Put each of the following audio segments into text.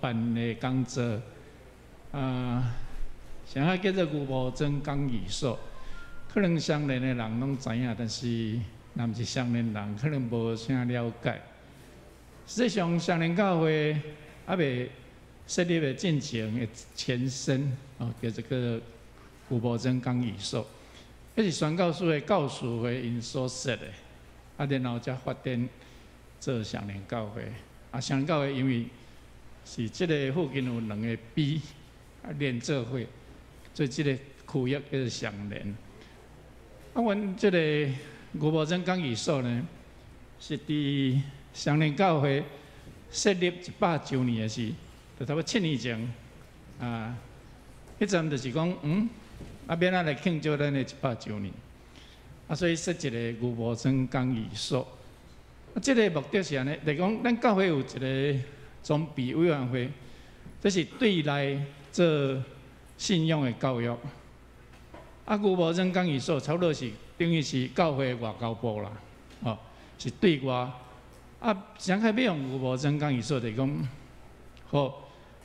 辦的講座，啊，啥個叫做牛埔莊講義所？可能雙連的人攏知影，但是若毋是雙連人，可能無啥了解。實際上，雙連教會猶未設立的進前的前身，哦，叫做個牛埔莊講義所，彼是宣教師的教士會𪜶所設的，啊，然後才發展做雙連教會。啊，雙連教會因為是這个附近有兩個 B 啊連做伙，所以這个區域叫做雙連。啊，阮這个牛埔莊講義所呢，是佇雙連教會設立100週年的時，就差不多7年前，啊，彼陣就是講，啊，欲按怎來慶祝咱的一百週年？啊，所以設一个牛埔莊講義所。啊，這个目的是按呢，就是講咱教會有一个裝備委員會，這是對內做信仰的教育。啊，牛埔莊講義所差不多是等於是教會外交部啦，哦，是對外。啊，啥個欲用牛埔莊講義所，就是講，予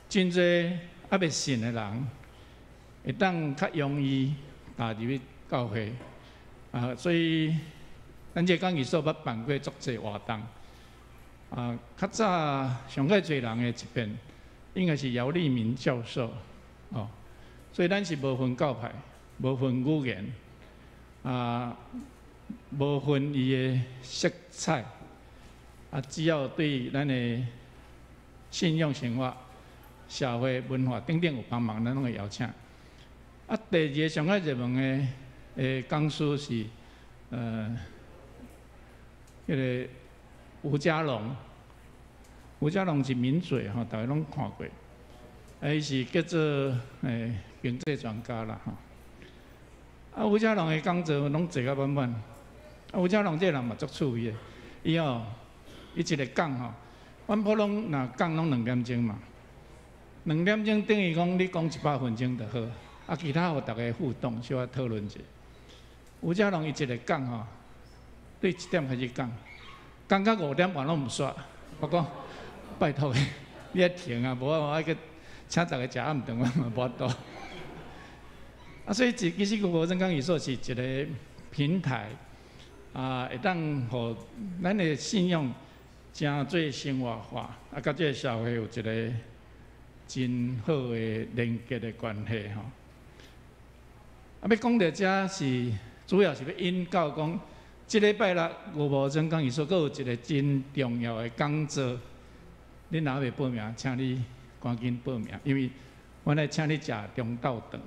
真濟猶未信的人，會當較容易踏入去教會。啊，所以咱這個講義所捌辦過足濟活動。啊，較早上蓋濟人的一遍，應該是姚立明教授，哦，所以咱是無分教派，無分語言，啊，無分伊的色彩，啊，只要對咱的信仰生活、社會文化等等有幫忙，咱攏會邀請。啊，第二个上愛熱門的講師是，彼个吳家龍，吳家龍是名嘴吼，大家攏看過。啊，伊是叫做經濟專家啦吼。啊，吳家龍的講座攏坐甲滿滿。啊，吳家龍這个人嘛足趣味的，伊吼，伊一个講吼，阮普通若講攏2點鐘嘛，兩點鐘等於講你講100分鐘就好，啊，其他予逐家互動，小可討論者。吳家龍伊一个講吼，對1點開始講，講到5點半攏毋煞。我講拜託你愛停啊，無我愛去請逐家食暗頓，我嘛無法度。啊，所以其實牛埔莊講義所是一个平台，啊，會當予咱的信仰誠做生活化，啊，佮這个社會有一个真好的連結的關係吼。啊，欲講著遮是主要是欲引到講，這禮拜六牛埔莊講義所閣有一个真重要的講座，你若未報名，請你趕緊報名，因為阮愛請你食中晝頓。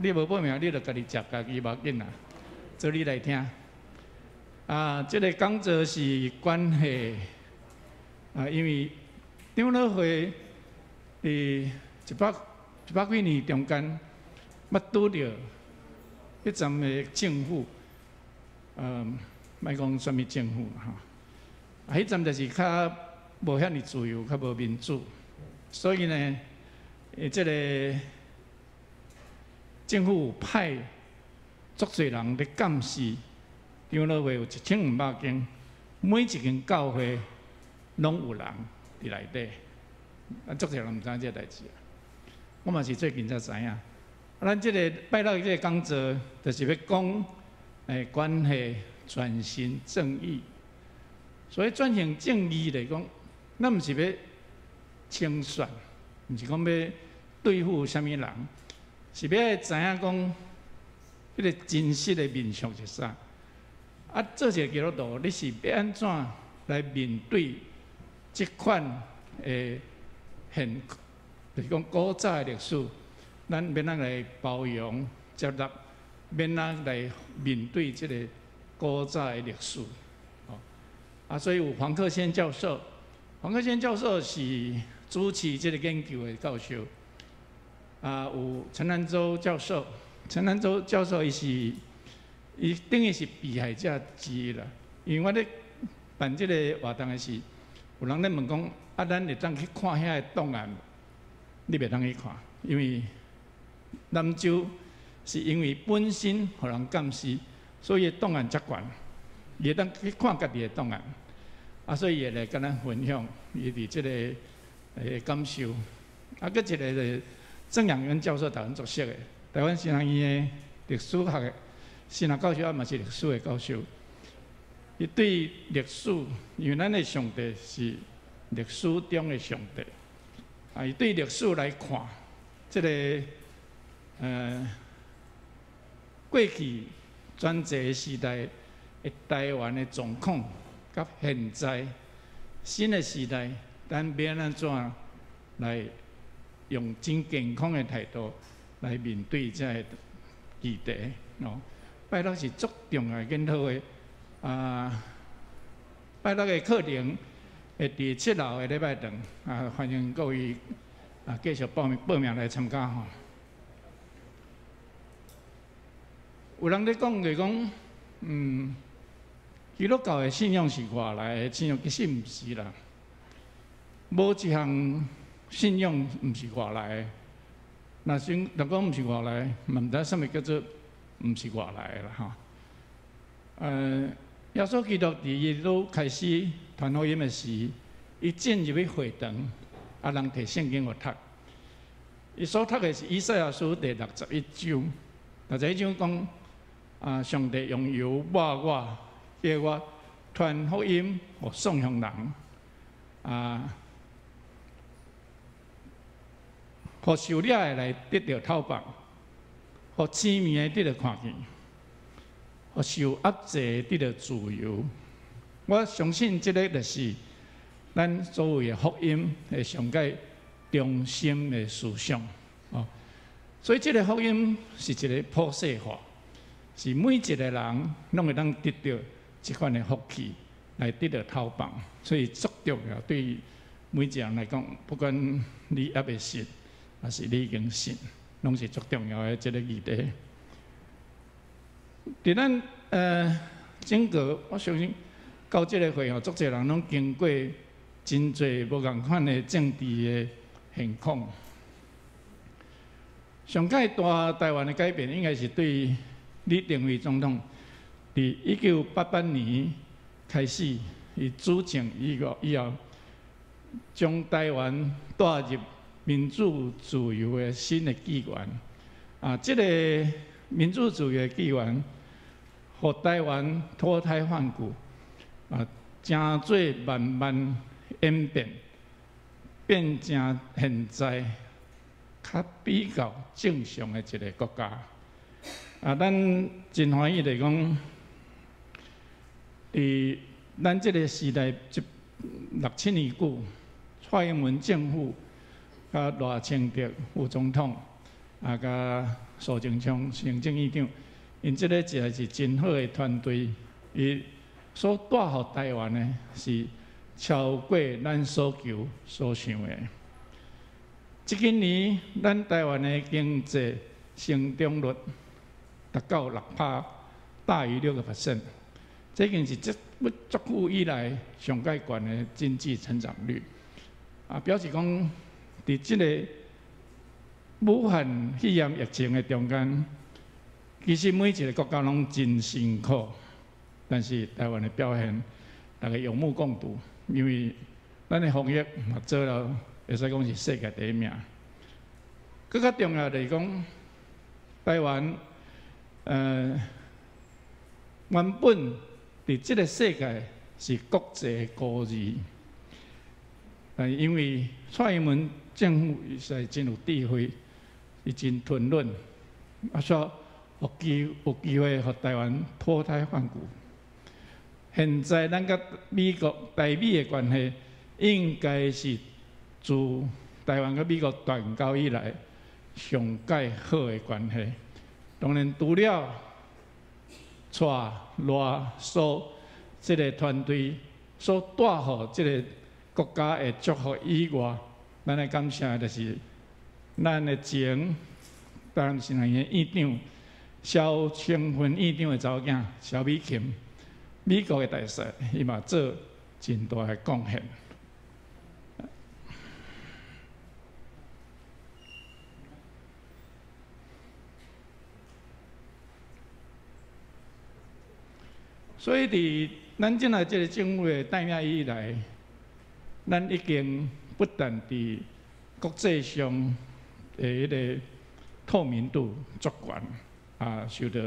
你無報名，你就家己食家己無要緊啦。做你來聽。啊，這个講座是關係啊，因為長老會佇100幾年中間，捌拄著彼陣的政府，莫講啥物政府吼，啊，彼陣就是較無遐爾自由，較無民主，所以呢，這个政府派足濟人咧監視長老會有1500間，每一間教會攏有人佇內底，啊，足濟人毋知影這个代誌啊。我嘛是最近才知影。啊，咱這个拜六這个講座，就是欲講關係轉型正義。所以轉型正義來講，咱毋是欲清算，毋是講欲對付啥物人，是欲愛知影講，彼个真實的面相是啥。啊，做一个基督徒，你是欲按怎來面對這款的現，就是講古早的歷史，咱欲按怎來包容、接納，欲按怎來面對這个古早的歷史。哦，啊，所以有黃克先教授，黃克先教授是主持這个研究的教授。啊，有陳南洲教授，陳南洲教授伊是，伊等於是被害者之一啦。因為我咧辦這个活動的時，有人咧問講，啊，咱會當去看遐个檔案，你袂當去看，因為南州是因為本身予人監視，所以檔案遮懸，伊會當去看家己的檔案，啊，所以伊會來共咱分享伊佇這个感受。啊，閣一个就是郑養元教授，台灣足熟的，台灣神學院的歷史學的神學教授，啊嘛是歷史的教授。伊對歷史，因為咱的上帝是歷史中的上帝，啊，伊對歷史來看，這个過去專制時代的台灣的狀況，佮現在新的時代，咱欲按怎來用真健康的態度來面對這个議題哦。拜六是足重要的研討會啊！拜六的課程會佇7樓的禮拜堂啊，歡迎各位啊繼續報名來參加吼。有人咧講就講，基督教的信仰是外來的信仰，其實毋是啦。無一項信仰毋是外來的。若是若講毋是外來的，嘛毋知啥物叫做毋是外來的啦吼。耶穌基督佇伊拄開始傳福音的時，伊進入去會堂，啊，人提聖經予讀。伊所讀的是以賽亞書第六十一章，六十一章講啊，上帝用油抹我，叫我傳福音予喪窮人，啊，予受掠的來得著透放，予痴迷的得著看見，予受壓制的得著自由。我相信這个就是咱所謂的福音的上蓋中心的思想哦。所以這个福音是一个普世化，是每一个人攏會當得著這款的福氣來得著透放。所以足重要，對每一個人來講，不管你猶未信，抑是你已經信，攏是足重要的這个議題。佇咱整個，我相信到這个會吼，足濟人攏經過真濟無仝款的政治的現況。上蓋大台灣的改變，應該是對李登輝總統佇1988年開始，伊主政以後，將台灣帶入民主自由的新的紀元。啊，這个民主自由的紀元，予台灣脫胎換骨，啊，成做慢慢演變，變成現在較比較正常的一个國家。啊，咱真歡喜來講，佇咱這个時代這六七年久，蔡英文政府佮賴清德副總統，啊，佮蘇貞昌行政院長，𪜶這个一個是真好的團隊，伊所帶予台灣的是超過咱所求所想的。這幾年，咱台灣的經濟成長率達到6%，大於6%，這已經是這足久以來上蓋懸的經濟成長率。啊，表示講，佇這个武漢肺炎疫情的中間，其實每一个國家攏真辛苦，但是台灣的表現，大家有目共睹，因為咱的防疫嘛做了，會使講是世界第一名。閣較重要就是講，台灣原本佇這个世界是國際孤兒，但因為蔡英文政府伊實在真有智慧，伊真吞忍，啊，所以有機會予台灣脫胎換骨。現在咱佮美國台美的關係，應該是自台灣佮美國斷交以來上蓋好的關係。當然，除了蔡賴蘇這个團隊所帶予這个國家的祝福以外，咱來感謝的就是咱的前台南神學院院長蕭清芬院長的查某囝蕭美琴，美國的大使，伊嘛做真大的貢獻。所以，佇咱這來這个政府的帶領以來，咱已經不但佇國際上的彼个透明度足懸，啊，受到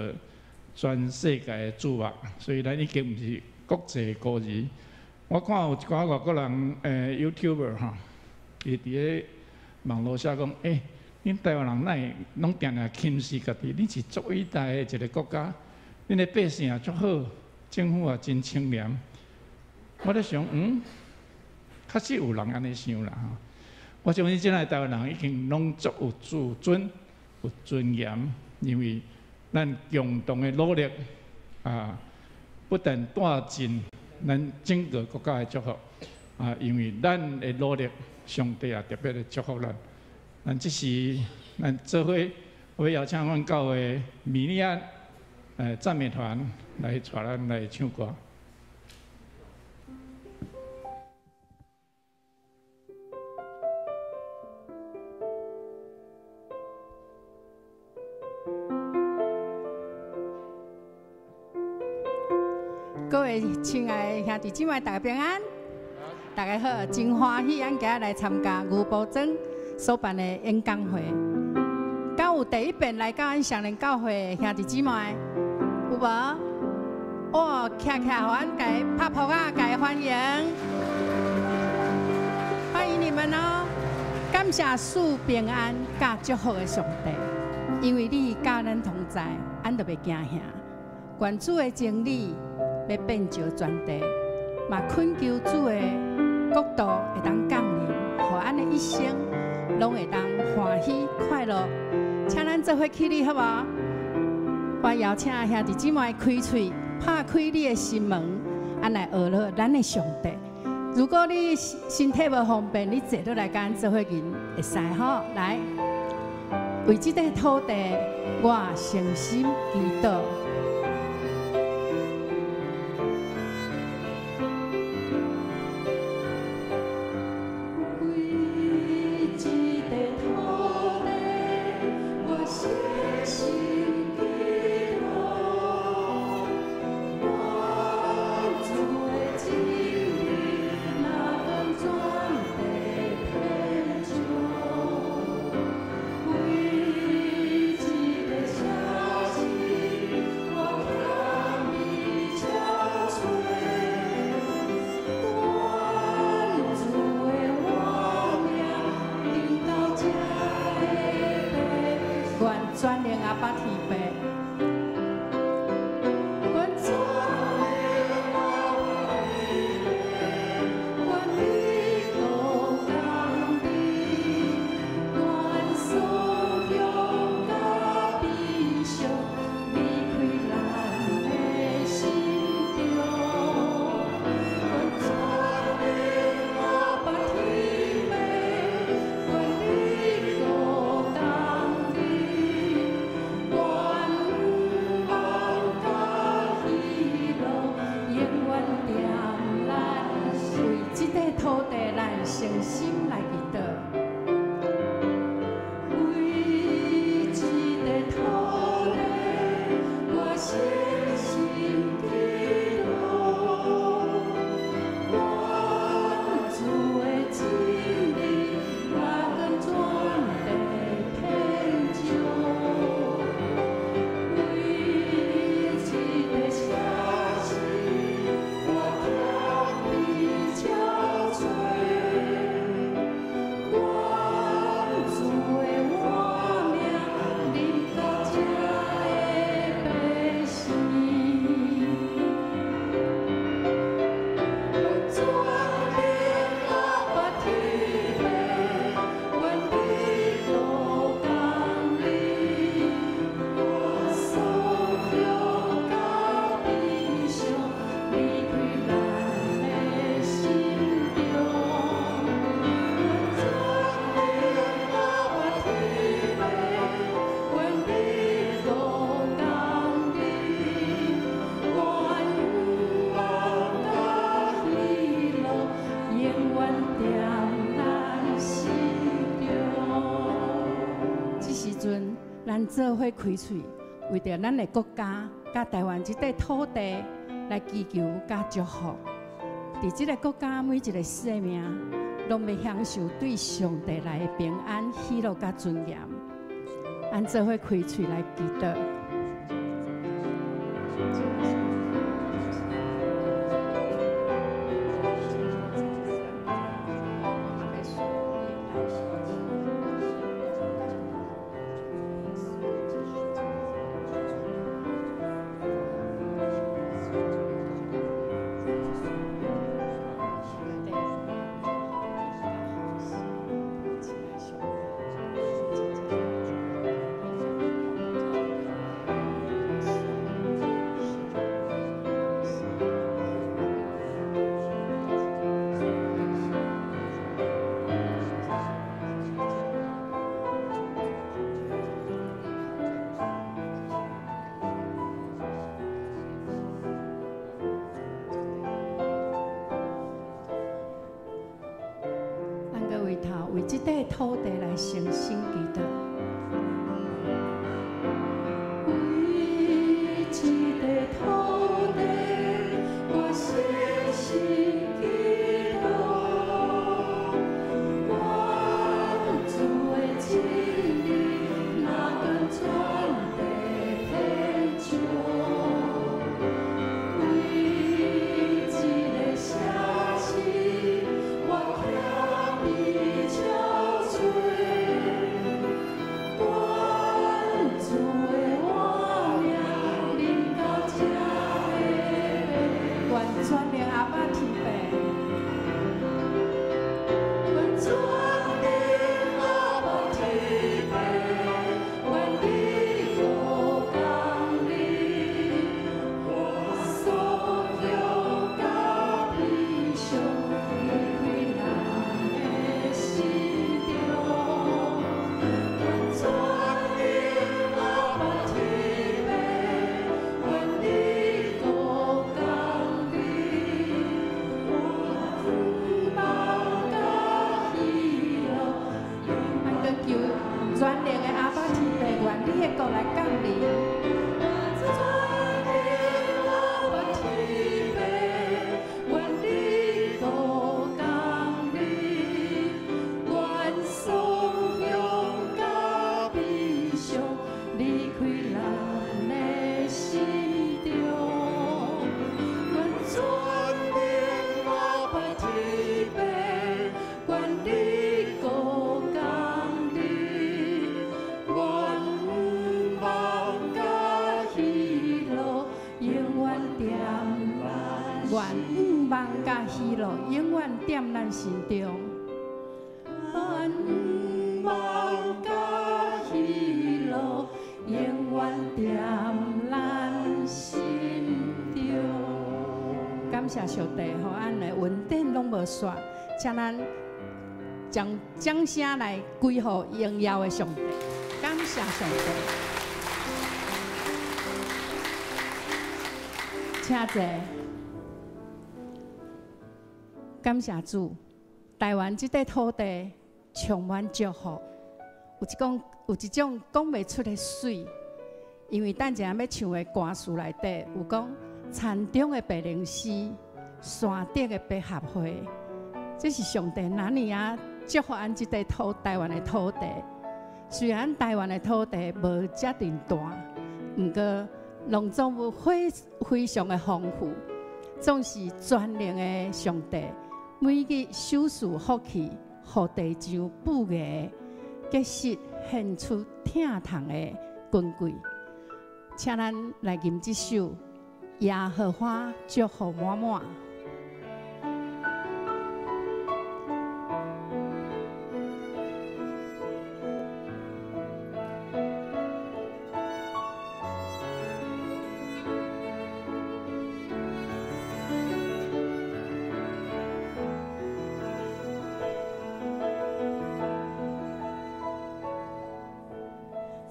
全世界的注目，所以咱已經毋是國際孤兒。我看有一寡外國人YouTuber 吼，伊佇咧網路寫講，恁台灣人哪會攏定定輕視家己？恁是足偉大的一个國家，恁的百姓也足好，政府也真清廉。我咧想，確實有人按呢想啦吼。我相信這擺台灣人已經攏足有自尊、有尊嚴，因為咱共同的努力啊，不但帶進咱整個國家的祝福啊，因為咱的努力，上帝也特別的祝福咱。咱這時，咱做伙，我邀請阮教會米利安讚美團來帶咱來唱歌。各位親愛的兄弟姊妹，大家平安，大家好，真歡喜，咱今日來參加牛埔莊所辦的演講會。敢有第一遍來到咱雙連教會的兄弟姊妹，有無？哦，徛起來，予阮共伊拍噗仔，共伊歡迎，歡迎你們哦！感謝賜平安佮祝福的上帝，因為你佮咱同在，咱就袂驚嚇。願主的真理欲遍照全地，嘛懇求主的國度會當降臨，予咱的一生攏會當歡喜快樂。請咱做伙起立好無？我邀請兄弟姊妹開喙，拍開你的心門，咱來學落咱的上帝。如果你身體無方便，你坐落來佮咱做伙吟會使吼。來，為這塊土地，我誠心祈禱。咱做伙開喙，為著咱的國家、佮台灣這塊土地來祈求佮祝福。佇這个國家每一个生命，攏欲享受對上帝來的平安、喜樂佮尊嚴。按做伙開喙來祈禱。為這塊土地來誠心祈禱。為這塊土地，我誠心祈禱。願主的真理，若跟全地遍照。為這个城市，我谦卑憔悴。愿主的活命临到这个愿全能阿爸天父，愿全能阿爸天父，愿你国降临，我所有佮悲伤离开咱的心中。愿全能阿爸天父，愿你国降临，愿望佮喜乐。咱阁求全能的阿爸天父，愿你的國來降臨。願全能阿爸天父，願你國降臨，願所有佮悲傷離開咱的心中。願全能阿爸天父，願你國降臨，願望佮喜樂永遠踮咱，願望佮喜樂永遠踮咱心中。願望佮喜樂永遠踮咱心中。感謝上帝，予咱的恩典攏無煞，請咱將掌聲來歸予榮耀的上帝。感謝上帝。請坐。感謝主，台灣這塊土地充滿祝福，有一種講袂出的媠。因為等陣仔欲唱的歌詞內底有講，田中的白靈詩，山頂的百合花，這是上帝哪爾仔祝福咱這塊台灣的土地。雖然台灣的土地無遮爾大，毋過農作物非非常的豐富，總是全能的上帝，每日賞賜福氣，予地上富裕，結實獻出疼痛的根據。請咱來吟這首《耶和華祝福滿滿》。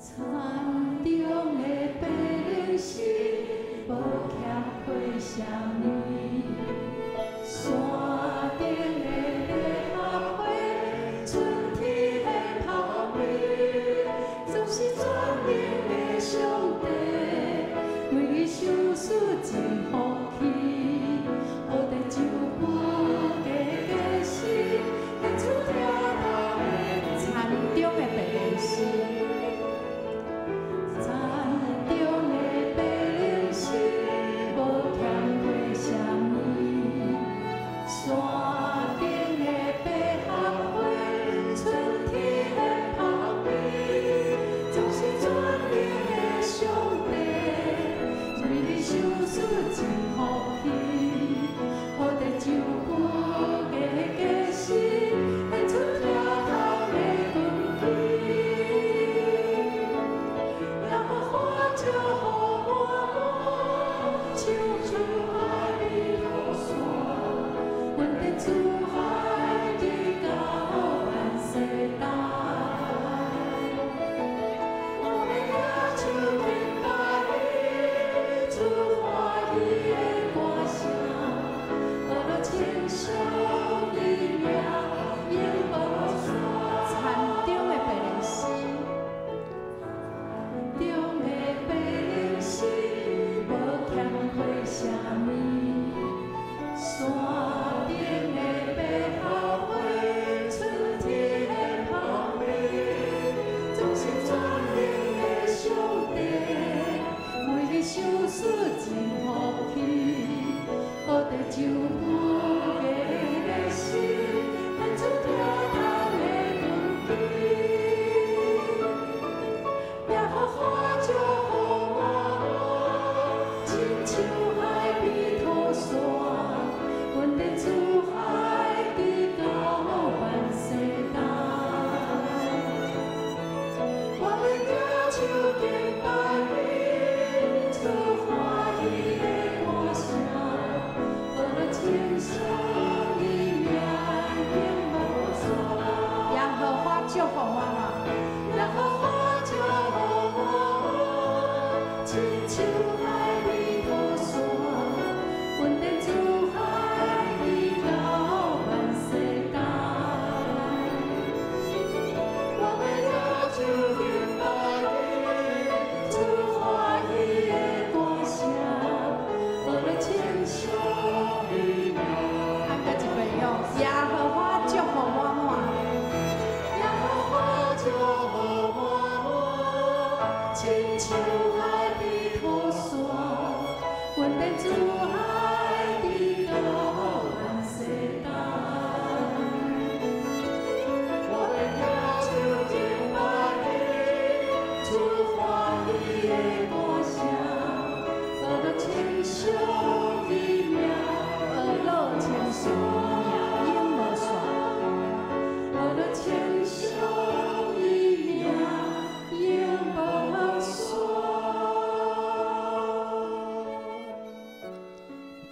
田中的白灵丝，無欠亏啥物。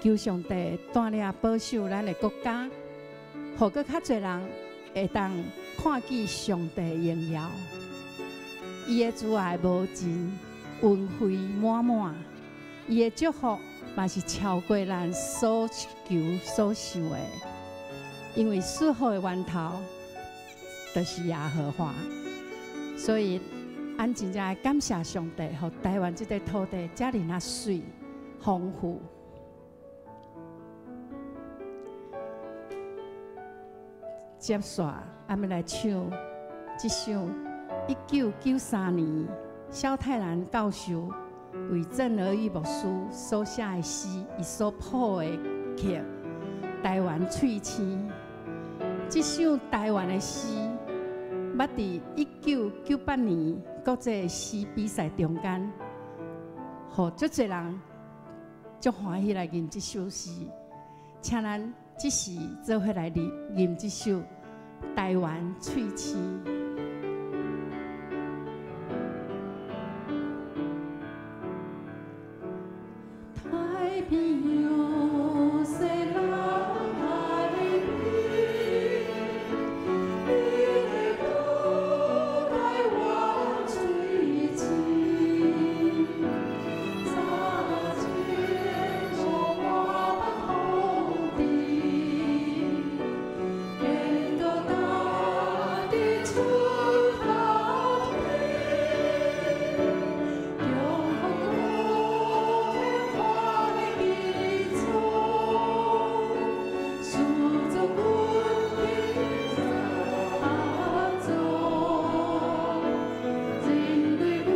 求上帝帶領保守咱的國家，予閣較濟人會當看見上帝榮耀。伊的慈愛無盡，恩惠滿滿，伊的祝福嘛是超過咱所求所想的。因為祝福的源頭就是耶和華，所以咱真正愛感謝上帝，予台灣這塊土地遮爾若媠豐富。接續，咱欲來唱這首1993年蕭泰然教授為鄭兒玉牧師所寫的詩，伊所譜的曲《台灣翠星》。這首台灣的詩，捌佇1998年國際詩比賽中間，予足濟人足歡喜來吟這首詩，請咱這時做伙來吟這首《台灣翠星》。太平洋西南海邊，美麗的台灣水星，早前我北統治，建國大地出頭天，共和國變化的基礎，塑造軍兵合作，人類文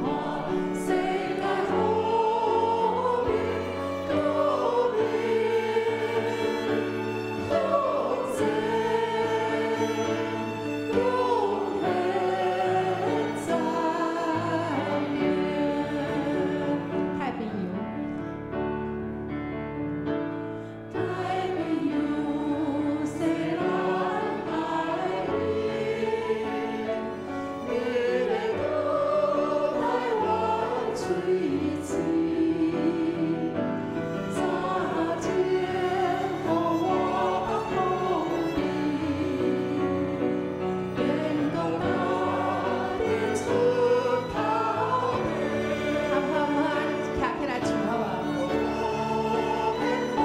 化世界和平高明，向前永恆在太平洋。太平洋西南海邊，美麗的台灣翠星，早前予我北統治，建國大地出頭天。好好好，徛起來唱好無？變化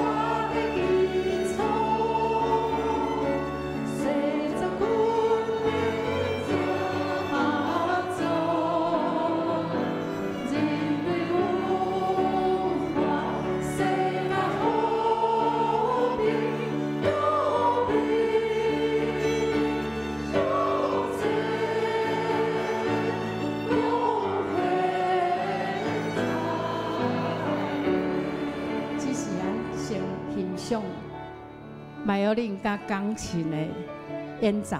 的基礎，塑造軍兵合作，人類文化世界和平高明，向前永恆在。這是咱先欣賞邁爾林佮鋼琴的演奏。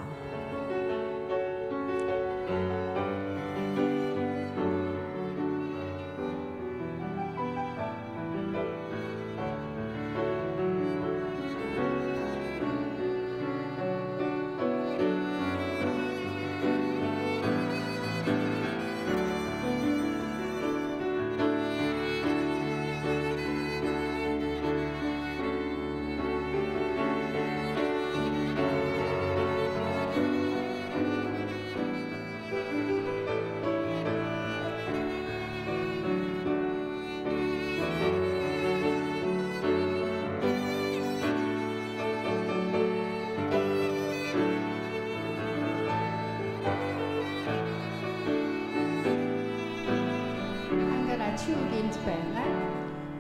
咱閣來唱吟一遍，來。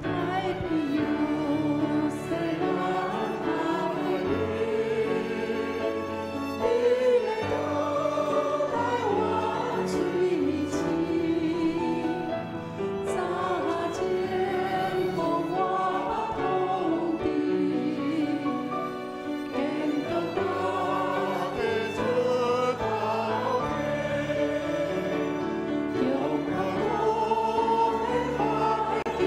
太平洋西南海邊，美麗的台灣翠星，早前予我北統治，建國大地出頭天，共和國變化的基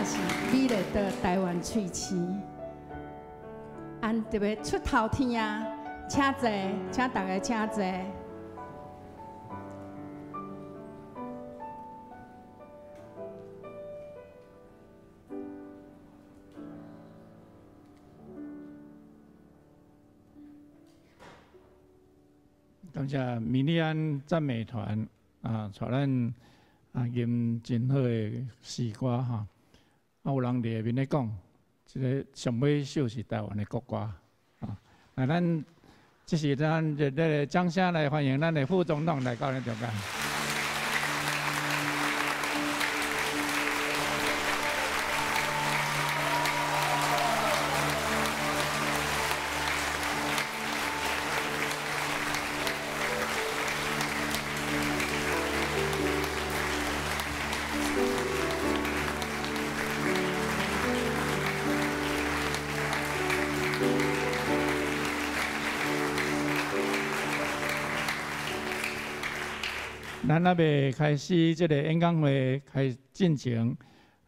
正是美麗的台灣喙齒。按特別出頭天啊，請坐，請大家請坐。感謝米利安讚美團啊，帶咱啊吟真好的詩歌吼。啊，有人佇下面咧講，這个上尾首是台灣的國歌啊。那咱這是咱熱烈的掌聲來歡迎咱的副總統來到咱中間。咱還未開始這个演講會開進前，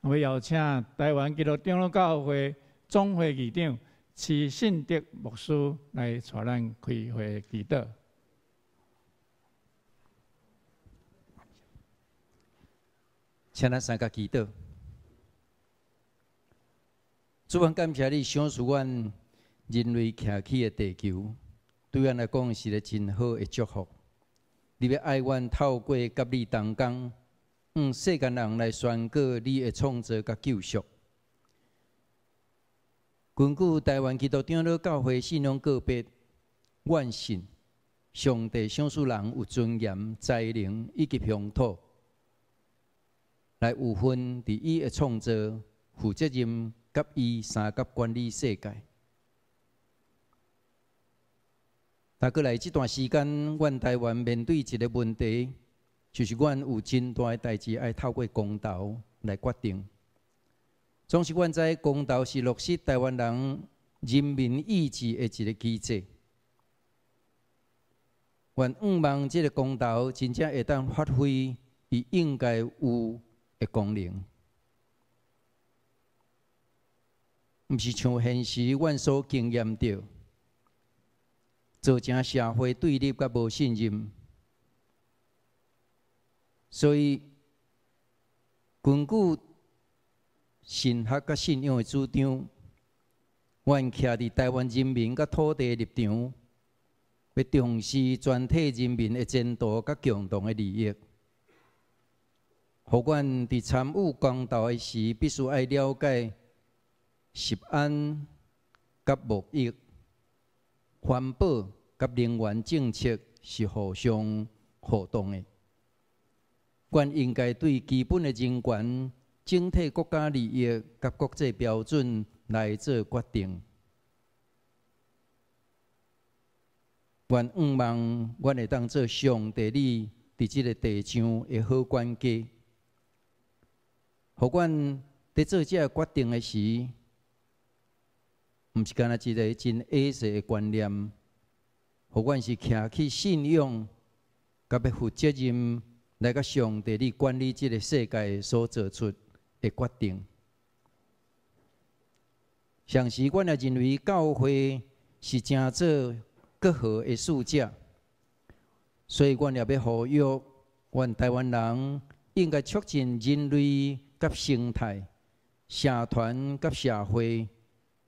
我邀請台灣基督長老教會總會議長徐信德牧師來帶咱開會祈禱。請咱三個祈禱。主，阮感謝你賞賜阮人類徛起的地球，對阮來講是个真好的祝福。你欲愛阮透過佮你同工，向世間人來宣告你的創造佮救贖。根據台灣基督長老教會信仰告白，阮信上帝賞賜人有尊嚴、才能以及鄉土，來有份佇伊的創造，負責任佮伊相佮管理世界。啊，過來這段時間，阮台灣面對一个問題，就是阮有真大的代誌愛透過公投來決定。總是阮知公投是落實台灣人人民意志的一个機制。阮向望這个公投真正會當發揮伊應該有的功能，毋是像現時阮所經驗著，造成社會對立佮無信任，所以根據神學佮信仰的主張，阮徛佇台灣人民佮土地的立場，欲重視全體人民的前途佮共同的利益。予阮佇參與公投的時，必須愛了解食安佮貿易、環保佮能源政策是互相互動的。阮應該對基本的人權、整體國家利益佮國際標準來做決定。阮向望，阮會當做上帝你佇這个地上的好管家，予阮佇做這个決定的時，毋是干焦一个真矮細的觀念，予阮是徛起信仰，佮欲負責任來佮上帝你管理這个世界所做出的決定。同時，阮也認為教會是成做閣和的使者，所以阮也欲呼籲，阮台灣人應該促進人類佮生態、社團佮社會、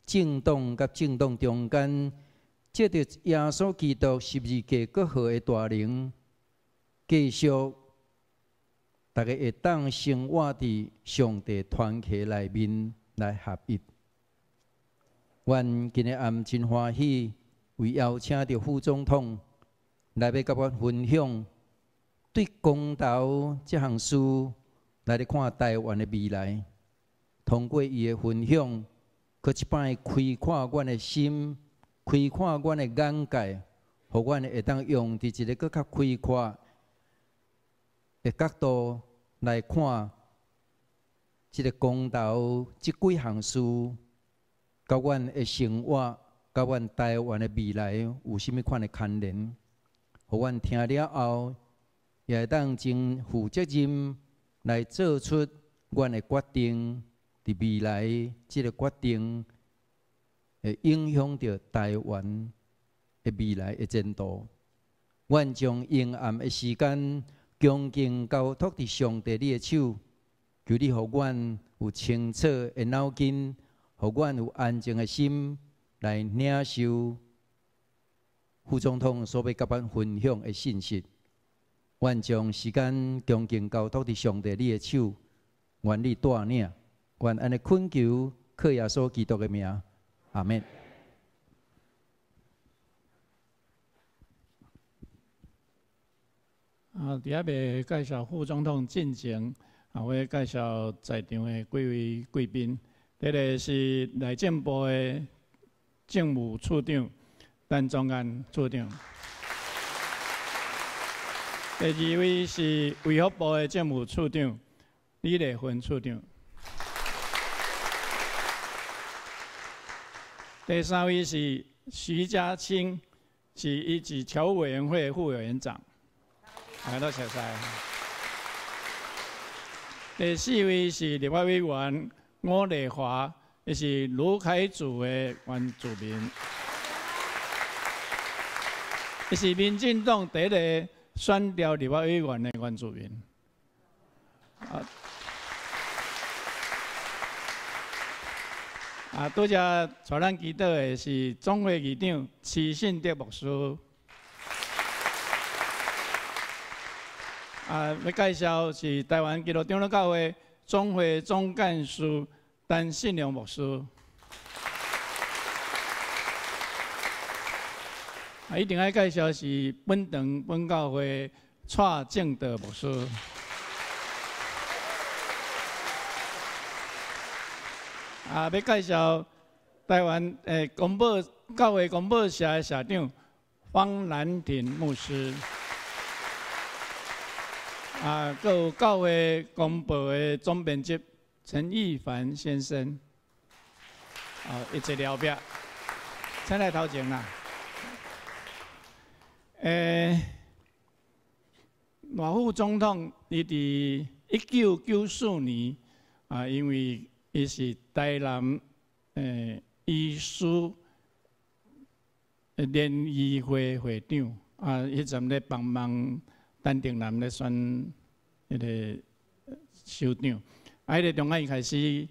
政黨佮政黨中間，藉著耶穌基督十字架閣和的大能，繼續大家會當生活佇上帝團契內面來合一。阮今日暗真歡喜，為邀請著副總統來欲佮阮分享對公投這項事來咧看台灣的未來。通過伊的分享，閣一擺開闊阮的心，開闊阮的眼界，予阮會當用佇一个閣較開闊的角度來看這个公投這幾項事，佮阮的生活，佮阮台灣的未來有啥物款的牽連？予阮聽了後，也會當真負責任來做出阮的決定，佇未來這个決定會影響著台灣的未來的前途。阮將幽暗的時間恭敬交託佇上帝你的手，求你予阮有清楚的腦筋，予阮有安靜的心來領受副總統所欲佮阮分享的信息。阮將時間恭敬交託佇上帝你的手，願你帶領，阮按呢懇求，靠耶穌基督的名，阿們。啊，佇猶未介紹副總統進前，啊，我欲介紹在場的幾位貴賓。第一个是內政部的政務處長陳宗彥處長。第二位是衛福部的政務處長李麗芬處長。第三位是徐家清，是伊是僑務委員會副委員長。來，多謝晒。第四位是立法委員伍麗華，伊是魯凱族的原住民，伊是民進黨第一个選調立法委員的原住民。啊，拄才帶咱祈禱的是總會議長徐信德牧師。啊，欲介紹是台灣基督長老教會總會總幹事陳信良牧師。啊，一定愛介紹是本堂本教會蔡正道牧師。啊，欲介紹台灣公報教會公報社的社長方蘭亭牧師。啊，閣有教會公報的總編輯陳義凡先生，啊，伊坐後壁，請來頭前啦。賴副總統伊佇1994年啊，因為伊是台南醫師聯誼會會長，啊，彼陣咧幫忙陳定南咧選彼个首長，啊，彼个中間伊開始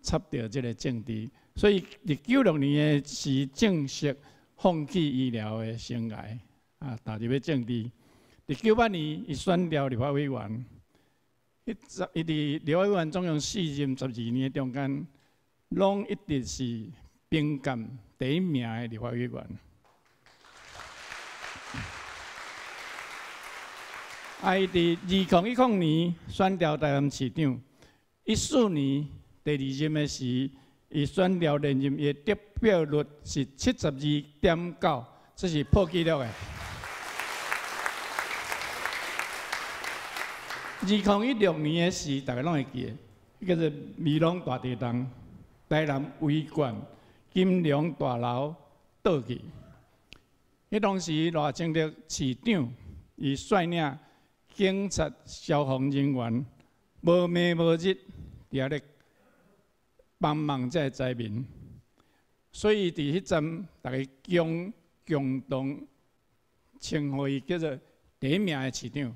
插著這个政治，所以佇96年的時正式放棄醫療的生涯，啊，踏入去政治。佇98年，伊選調立法委員，伊佇立法委員總共四任12年的中間，攏一直是評鑑第一名的立法委員。啊！伊佇2010年選調台南市長，14年第二任的時，伊選調連任，伊的得票率是72.9，這是破紀錄的。2016年的時，大家攏會記得，叫做美濃大地震，台南維冠金融大樓倒去。彼當時賴清德市長，伊率領警察、消防人員無暝無日佇遐咧幫忙這个災民，所以佇彼陣，大家共同稱呼伊叫做第一名的市長。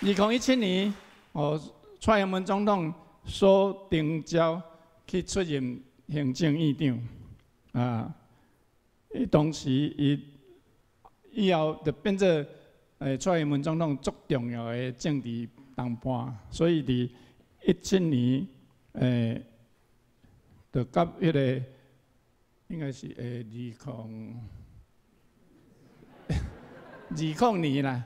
2017年，哦，蔡英文總統所徵召去出任行政院長，啊，伊當時伊。以後就變做蔡英文總統足重要的政治同伴，所以佇17年，就佮彼个應該是2020年啦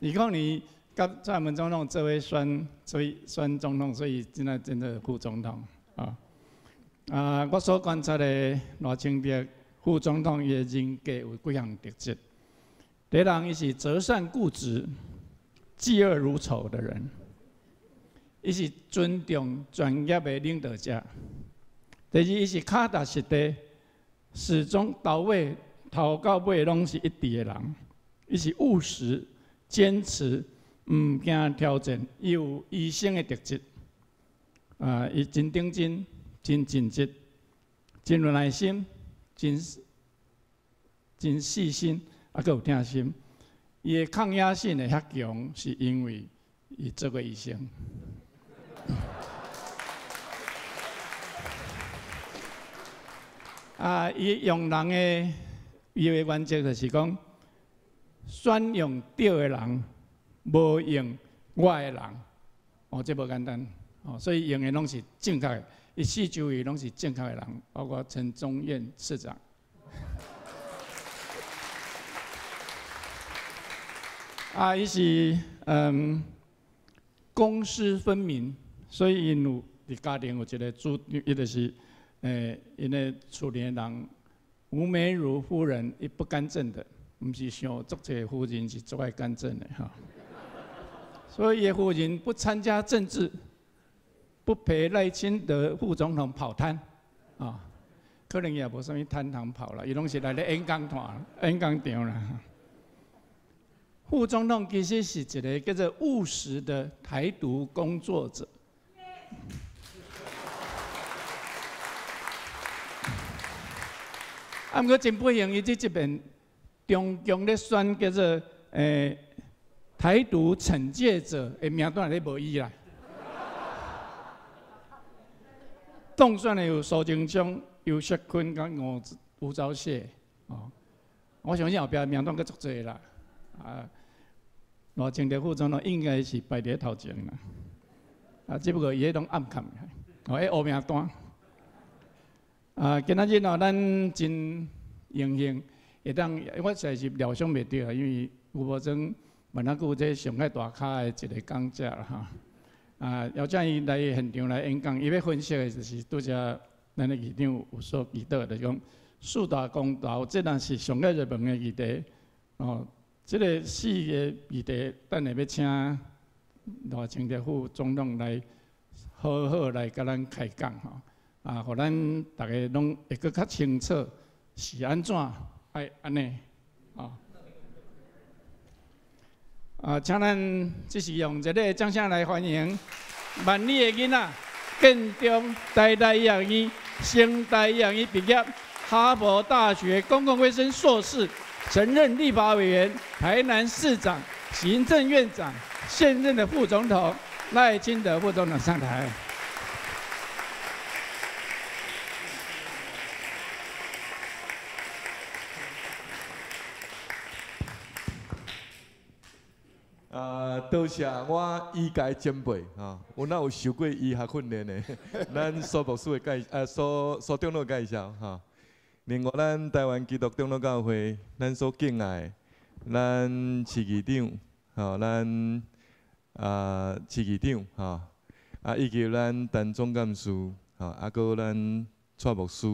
，20年佮蔡英文總統做伙選，所以選總統，所以現在變做副總統啊。啊，我所觀察的賴清德副總統伊的人格有幾項特質。第一人，伊是擇善固執、嫉惡如仇的人；伊是尊重專業的領導者。第二，伊是腳踏實地，始終到尾頭到尾攏是一致的人。伊是務實、堅持，毋惊挑战，伊有医生的特质，啊，伊真认真、真尽职、真有耐心、真真细心，啊，阁有疼心。伊的抗压性会遐强，是因为伊做过医生。啊，伊用人的伊的原则就是讲，选用对的人，无用我的人。哦，这无简单。哦，所以用的拢是正确的，伊四周围拢是正确的人，包括陈宗彦市长。啊，伊是公私分明，所以𪜶有伫家庭有一个主，伊就是𪜶的厝里的人吴美如夫人，伊不干政的，毋是像足济夫人是足爱干政的哈。所以伊的夫人不参加政治，不陪赖清德副总统跑摊，啊，可能也无啥物摊通跑啦，伊拢是来咧演讲团、演讲场啦。副总统其实是一个叫做务实的台独工作者。啊，毋过真不幸，伊这这边中共咧选叫做台独惩戒者的名单内底无伊啦。当选的有苏贞昌、游锡堃佮吴钊燮，哦，我相信后壁名单阁足济啦。啊，赖清德副总统应该是排伫头前啦。啊，只不过伊彼拢暗藏起来，哦，彼乌名单。啊，今仔日哦，咱真荣幸会当，我实在是料想袂著啊，因为吴伯庄万那久这上界大咖的一个讲者啦哈。啊，邀请伊来现场来演讲，伊欲分析的就是拄才咱的议长有所提到，就是讲四大公投，这若是上界热门的议题哦。这个四个议题，等下欲请赖清德副总统来好好来共咱开讲吼，啊，予咱逐家拢会阁较清楚是按怎爱按呢，啊。啊，请咱这是用热烈的掌声来欢迎万里的囡仔，建中台大医学院、成大医学院毕业，哈佛大学公共卫生硕士，曾任立法委员、台南市长、行政院长，现任的副总统赖清德副总统上台。啊，多谢我医界前辈哈，我哪有受过医学训练的，咱苏牧师的介，苏苏长老介绍哈。另外，咱台湾基督长老教会，咱所敬爱，咱市议长，吼，咱市议长吼，啊，以及咱陈总干事，吼，啊，阁咱蔡牧师，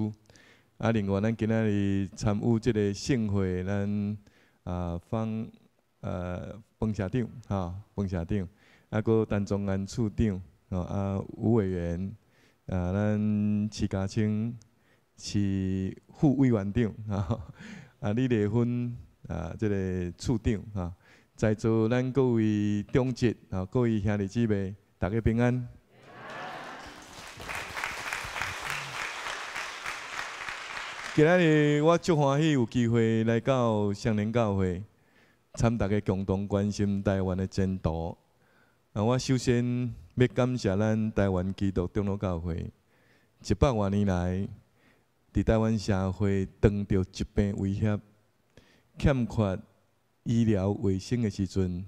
啊，另外咱今仔日参与这个盛会，咱方彭社长，吼，彭社长，啊，阁陈宗安处长，吼，啊，吴委员，啊，咱徐家清市副委员长，吼，啊，李丽芬，啊，这个处长，哈，在座咱各位长执，啊，各位兄弟姊妹，大家平安。今仔日我足欢喜有机会来到双连教会，参大家共同关心台湾的前途。啊，我首先欲感谢咱台湾基督长老教会，100外年来，伫台湾社会当著疾病威胁、欠缺医疗卫生的时阵，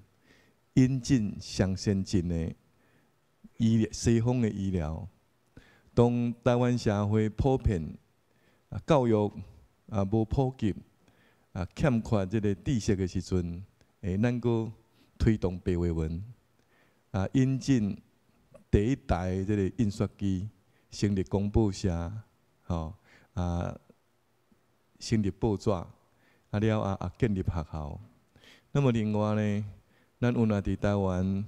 引进上先进的医疗西方的医疗。当台湾社会普遍教育无普及，欠缺这个知识的时阵，咱阁推动白话文，引进第一台这个印刷机，成立公报社，吼，成立报纸，啊了后也建立学校。那么另外呢，咱有若伫台湾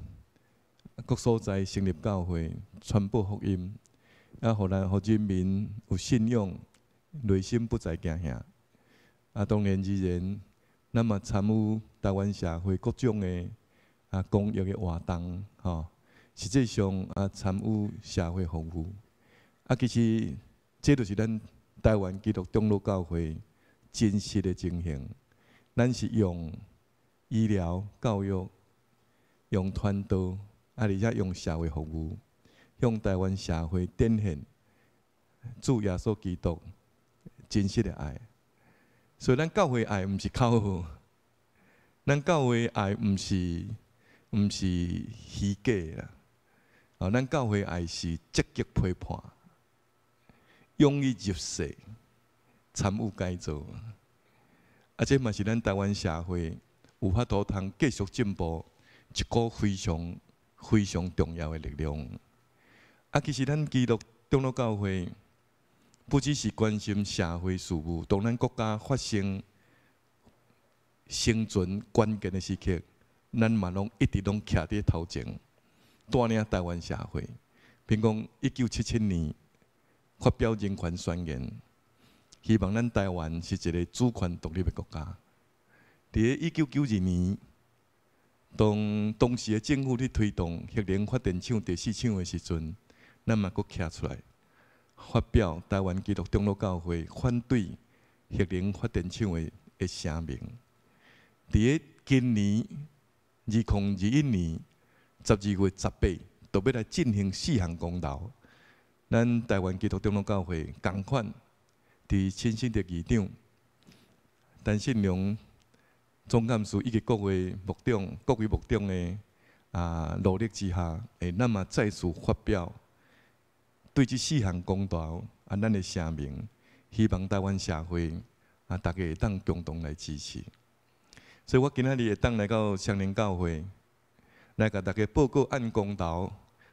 各所在成立教会，传播福音，啊，予咱予人民有信仰，内心不再惊吓。啊，当然而然，咱嘛参与台湾社会各种的公益的活動，吼，實際上參與社會服務。其實這就是咱台灣基督長老教會真實的情形。咱是用醫療、教育、用傳道，而且用社會服務，向台灣社會展現主耶穌基督真實的愛。所以，咱教會愛毋是口號，咱教會愛毋是虛假啦。咱教會愛是積極批判，勇於入世，參與改造。這嘛是咱台灣社會有法度通繼續進步一股非常非常重要的力量。其實咱基督長老教會不只是關心社會事務，當咱國家發生生存關鍵的時刻，咱嘛攏一直攏徛佇頭前，帶領台灣社會。比如講，1977年發表人權宣言，希望咱台灣是一個主權獨立的國家。佇咧1992年，當當時的政府咧推動核能發電廠第四廠的時陣，咱嘛閣徛出來發表台灣基督長老教會反對核能發電廠的聲明。佇咧今年2021年12月18，就欲來進行四項公投。咱台灣基督長老教會仝款，佇陳新德議長、陳信良總幹事以及各位牧長、各位牧長的努力之下，咱嘛再次發表對這四項公投咱的聲明，希望台灣社會大家會當共同來支持。所以我今仔日會當來到雙連教會，來共大家報告按公投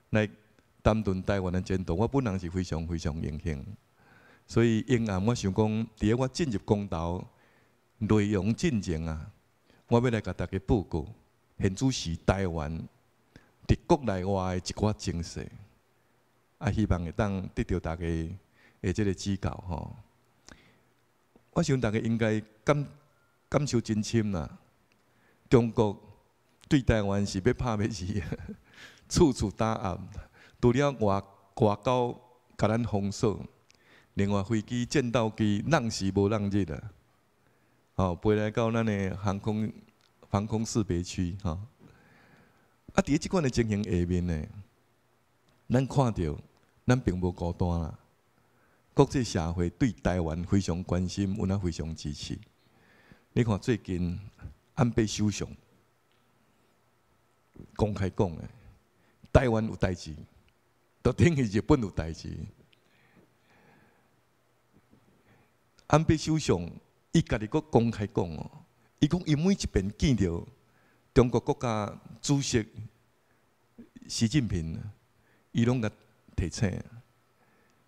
來談論台灣的前途，我本人是非常非常榮幸。所以，永暗我想講，佇咧我進入公投內容進前啊，我欲來共大家報告，現此時台灣佇國內外的一寡情勢，希望會當得到大家的這個指教吼。我想大家應該感受真深啦。中國對台灣是欲拍欲死，處處打壓，除了外交共咱封鎖，另外飛機、戰鬥機攏時無攏日啊，飛來到咱的航空防空識別區吼。佇咧這款的情形下面呢，咱看著咱並無孤單啦。國際社會對台灣非常關心，有哪非常支持。你看最近安倍首相公開講的，台灣有代誌，就等於日本有代誌。安倍首相伊家己閣公開講哦，伊講伊每一遍見著中國國家主席習近平，伊攏共提醒，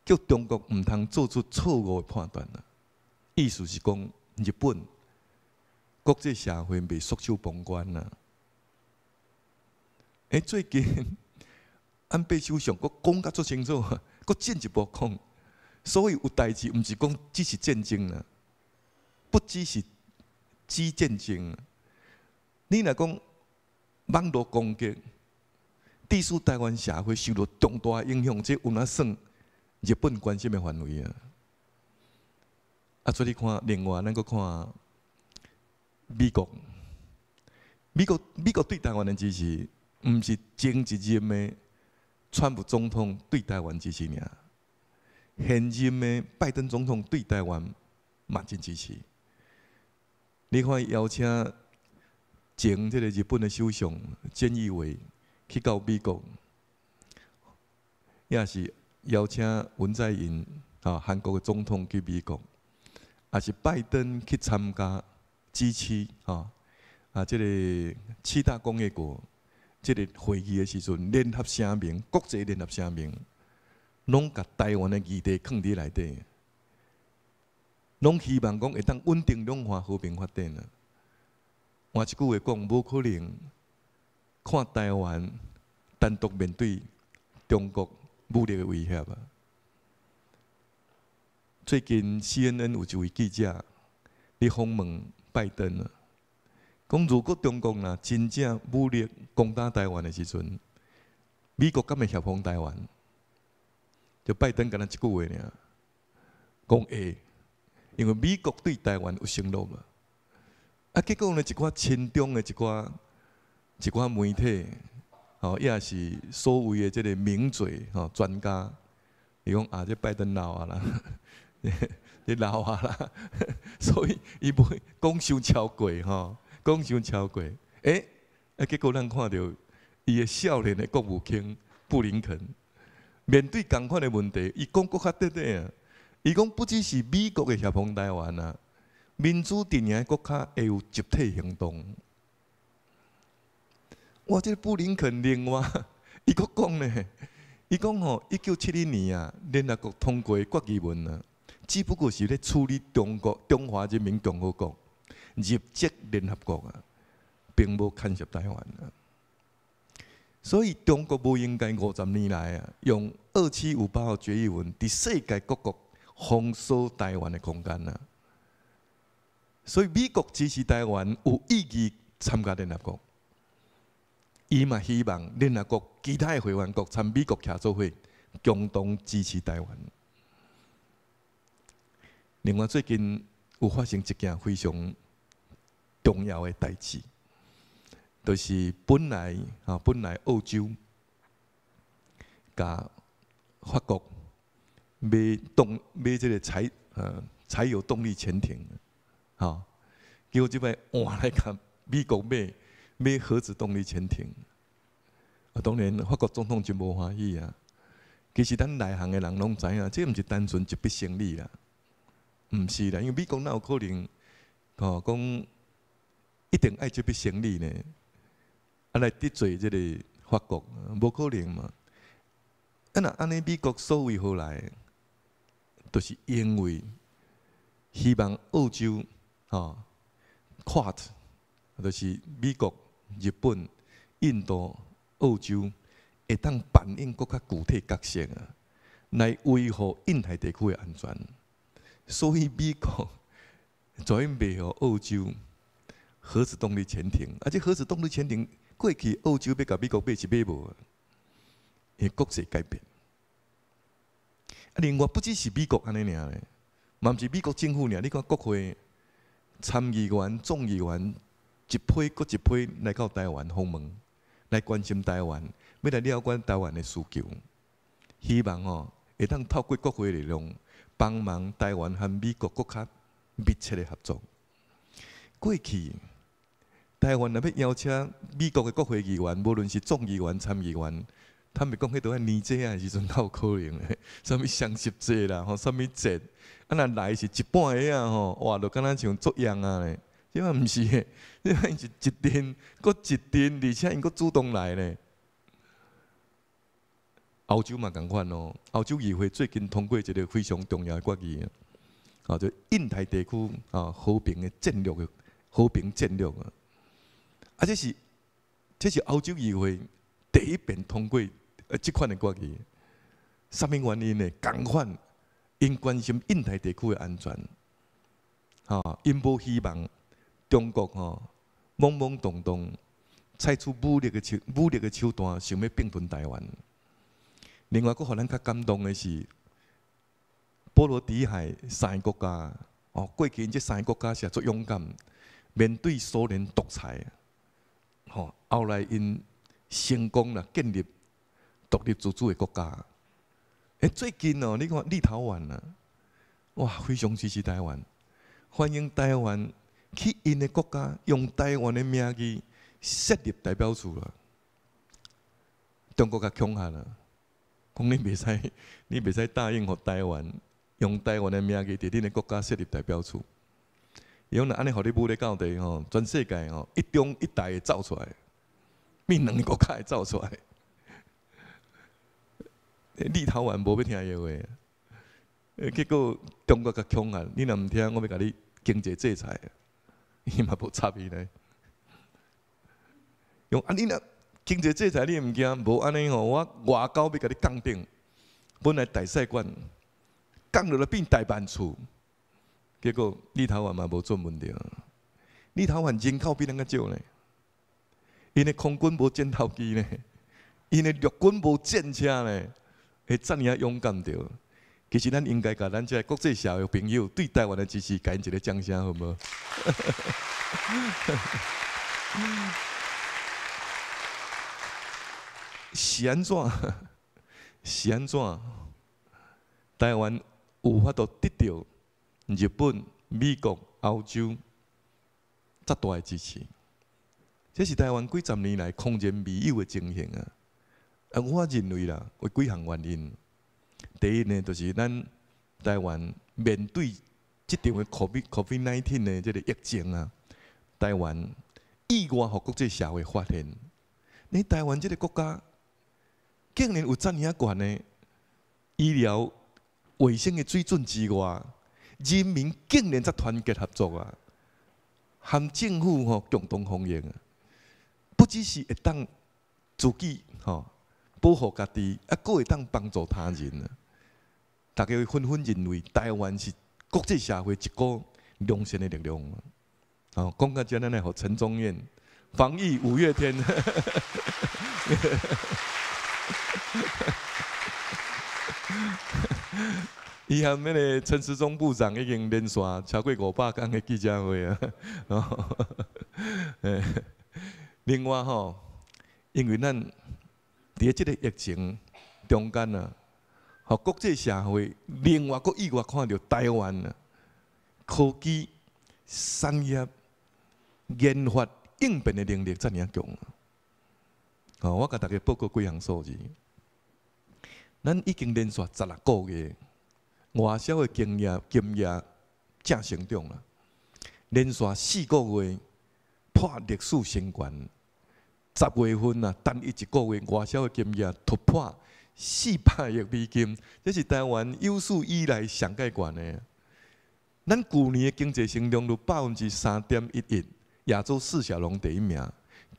叫中國毋通做出錯誤的判斷啊。意思是講，日本國際社會袂束手旁觀啊。最近安倍首相閣講甲足清楚，閣進一步講，所以有代誌，毋是講只是戰爭啦，不只是只戰爭。你若講網路攻擊，致使台灣社會受到重大影響，這有哪算日本關心的範圍啊？所以你看，另外咱閣看美國，美國對台灣的支持，毋是前一任的川普總統對台灣支持爾，現任的拜登總統對台灣嘛真支持。你看，邀請前這个日本的首相菅義偉去到美國，也是邀請文在寅韓國的總統去美國，也是拜登去參加 G7 這个七大工業國這个會議的時陣，聯合聲明，國際聯合聲明，攏共台灣的議題囥佇內底，攏希望講會當穩定兩岸和平發展啊。換一句話講，無可能看台灣單獨面對中國武力的威脅啊！最近 CNN 有一位記者咧訪問拜登啊，講如果中國若真正武力攻打台灣的時陣，美國敢會協防台灣？就拜登敢若一句話爾，講會，因為美國對台灣有承諾嘛。啊，結果呢，一寡親中的一寡媒體，吼，也是所謂的這个名嘴吼專家，伊講啊，這拜登老啊啦，這老啊啦，所以伊袂講傷超過吼，講傷超過。欸，啊，結果咱看著伊的少年的國務卿布林肯，面對仝款的問題，伊講閣較徹底啊！伊講不只是美國會協防台灣啊，民主陣營的國家會有集體行動。哇！這个布林肯另外，伊閣講呢，伊講吼，1971年啊，聯合國通過決議文啊，只不過是咧處理中國中華人民共和國入籍聯合國啊，並無牽涉台灣啊。所以中國無應該50年來啊，用2758號決議文佇世界各國封鎖台灣的空間啊。所以美國支持台灣有意義參加聯合國。伊嘛希望聯合國其他的會員國參美國徛做伙，共同支持台灣。另外，最近有發生一件非常重要的代誌，就是本來澳洲佮法國買這个柴油動力潛艇，吼，結果這擺換來共美國買核子動力潛艇，啊，當然法國總統真無歡喜啊。其實咱內行的人攏知影，這毋是單純一筆生意啦，毋是啦，因為美國哪有可能，吼，講一定愛這筆生意呢？啊，來得罪這个法國，無可能嘛。啊，若按呢，美國所為何來？就是因為希望澳洲，吼，Quad，就是美國、日本、印度、澳洲會當扮演閣較具體角色啊，來維護印太地區的安全。所以美國就欲賣予澳洲核子動力潛艇，啊，這核子動力潛艇過去澳洲欲共美國買是買無啊，因為國勢改變。啊，另外不只是美國按呢爾咧，嘛毋是美國政府爾，你看國會參議員、眾議員一批閣一批來到台灣訪問，來關心台灣，欲來了解台灣的需求，希望吼會當透過國會力量幫忙台灣和美國閣較密切的合作。過去台灣若欲邀請美國的國會議員，無論是眾議員、參議員，坦白講，彼都愛年節仔的時陣才有可能的，啥物雙十節啦，吼，啥物節，啊，若來是一半个仔吼，哇，就敢若像作樣啊咧。這擺毋是的，這擺是一陣閣一陣，而且𪜶閣主動來咧。歐洲嘛仝款哦，歐洲議會最近通過一个非常重要的決議，啊，就印太地區啊和平的戰略的和平戰略啊，啊，這是歐洲議會第一遍通過這款的決議，啥物原因呢？仝款，𪜶關心印太地區的安全，吼，𪜶無希望中國吼懵懵懂懂採取武力的手段，想欲併吞台灣。另外，閣予咱較感動的是，波羅的海三个國家，哦，過去𪜶這三个國家是足勇敢，面對蘇聯獨裁，吼，後來𪜶成功啦，建立獨立自主的國家。欸，最近哦，你看立陶宛啊，哇，非常支持台灣，歡迎台灣去𪜶的國家，用台灣的名義設立代表處啦。中國共恐嚇啦，講你袂使答應予台灣用台灣的名義佇恁的國家設立代表處。伊講若按呢，予你武力到底吼，全世界吼一中一台會走出來，變兩个國家會走出來。立陶宛無欲聽伊話，結果中國共恐嚇，你若毋聽，我欲共你經濟制裁，伊嘛無插伊咧。用啊，你若經濟制裁你毋驚，無按呢吼，我外交欲共你降頂，本來大使館降落來變代辦處，結果立陶宛嘛無准問著。立陶宛人口比咱較少呢，𪜶的空軍無戰鬥機呢，𪜶的陸軍無戰車呢，會遮爾仔勇敢著。其實咱應該共咱這個國際社會朋友對台灣的支持，共𪜶一個掌聲，好無？是按怎？是按怎？台灣有法度得著日本、美國、歐洲遮大的支持，這是台灣幾十年來空前未有的情形啊！啊，我認為啦，有幾項原因。第一呢，就是咱台灣面對這場的 COVID-19 的這個疫情啊，台灣意外予國際社會發現，你台灣這個國家竟然有遮爾仔懸的醫療衛生的水準之外，人民竟然遮團結合作啊，和政府吼共同防疫啊，不只是會當自己吼保護家己，啊，閣會當幫助他人啊。大家紛紛認為台灣是國際社會一股良善的力量。哦，講到這，咱來予陳宗彥防疫五月天。伊和那個陳時中部長已經連續超過500工的記者會啊。另外吼，因為咱佇這個疫情中間啊，予國際社會另外閣意外看著台灣啊，科技產業研發應變的能力遮爾強。哦，我共大家報告幾項數字，咱已經連續16個月外銷的經驗金額正成長啦，連續4個月破歷史新高。10月份啊，單一一個月外銷的金額突破400億美金，這是台灣有史以來上蓋懸的。咱舊年的經濟成長率3.11%，亞洲四小龍第一名。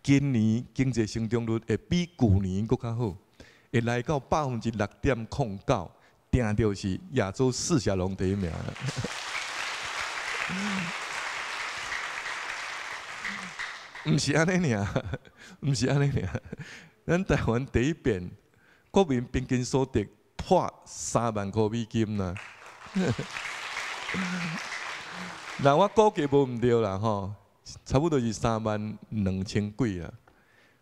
今年經濟成長率會比舊年閣較好，會來到6.09%，定著是亞洲四小龍第一名。毋是按呢爾，毋是按呢爾。咱台灣第一遍國民平均所得破3萬箍美金啦。那我估計無毋對啦吼，差不多是3萬2千幾啦。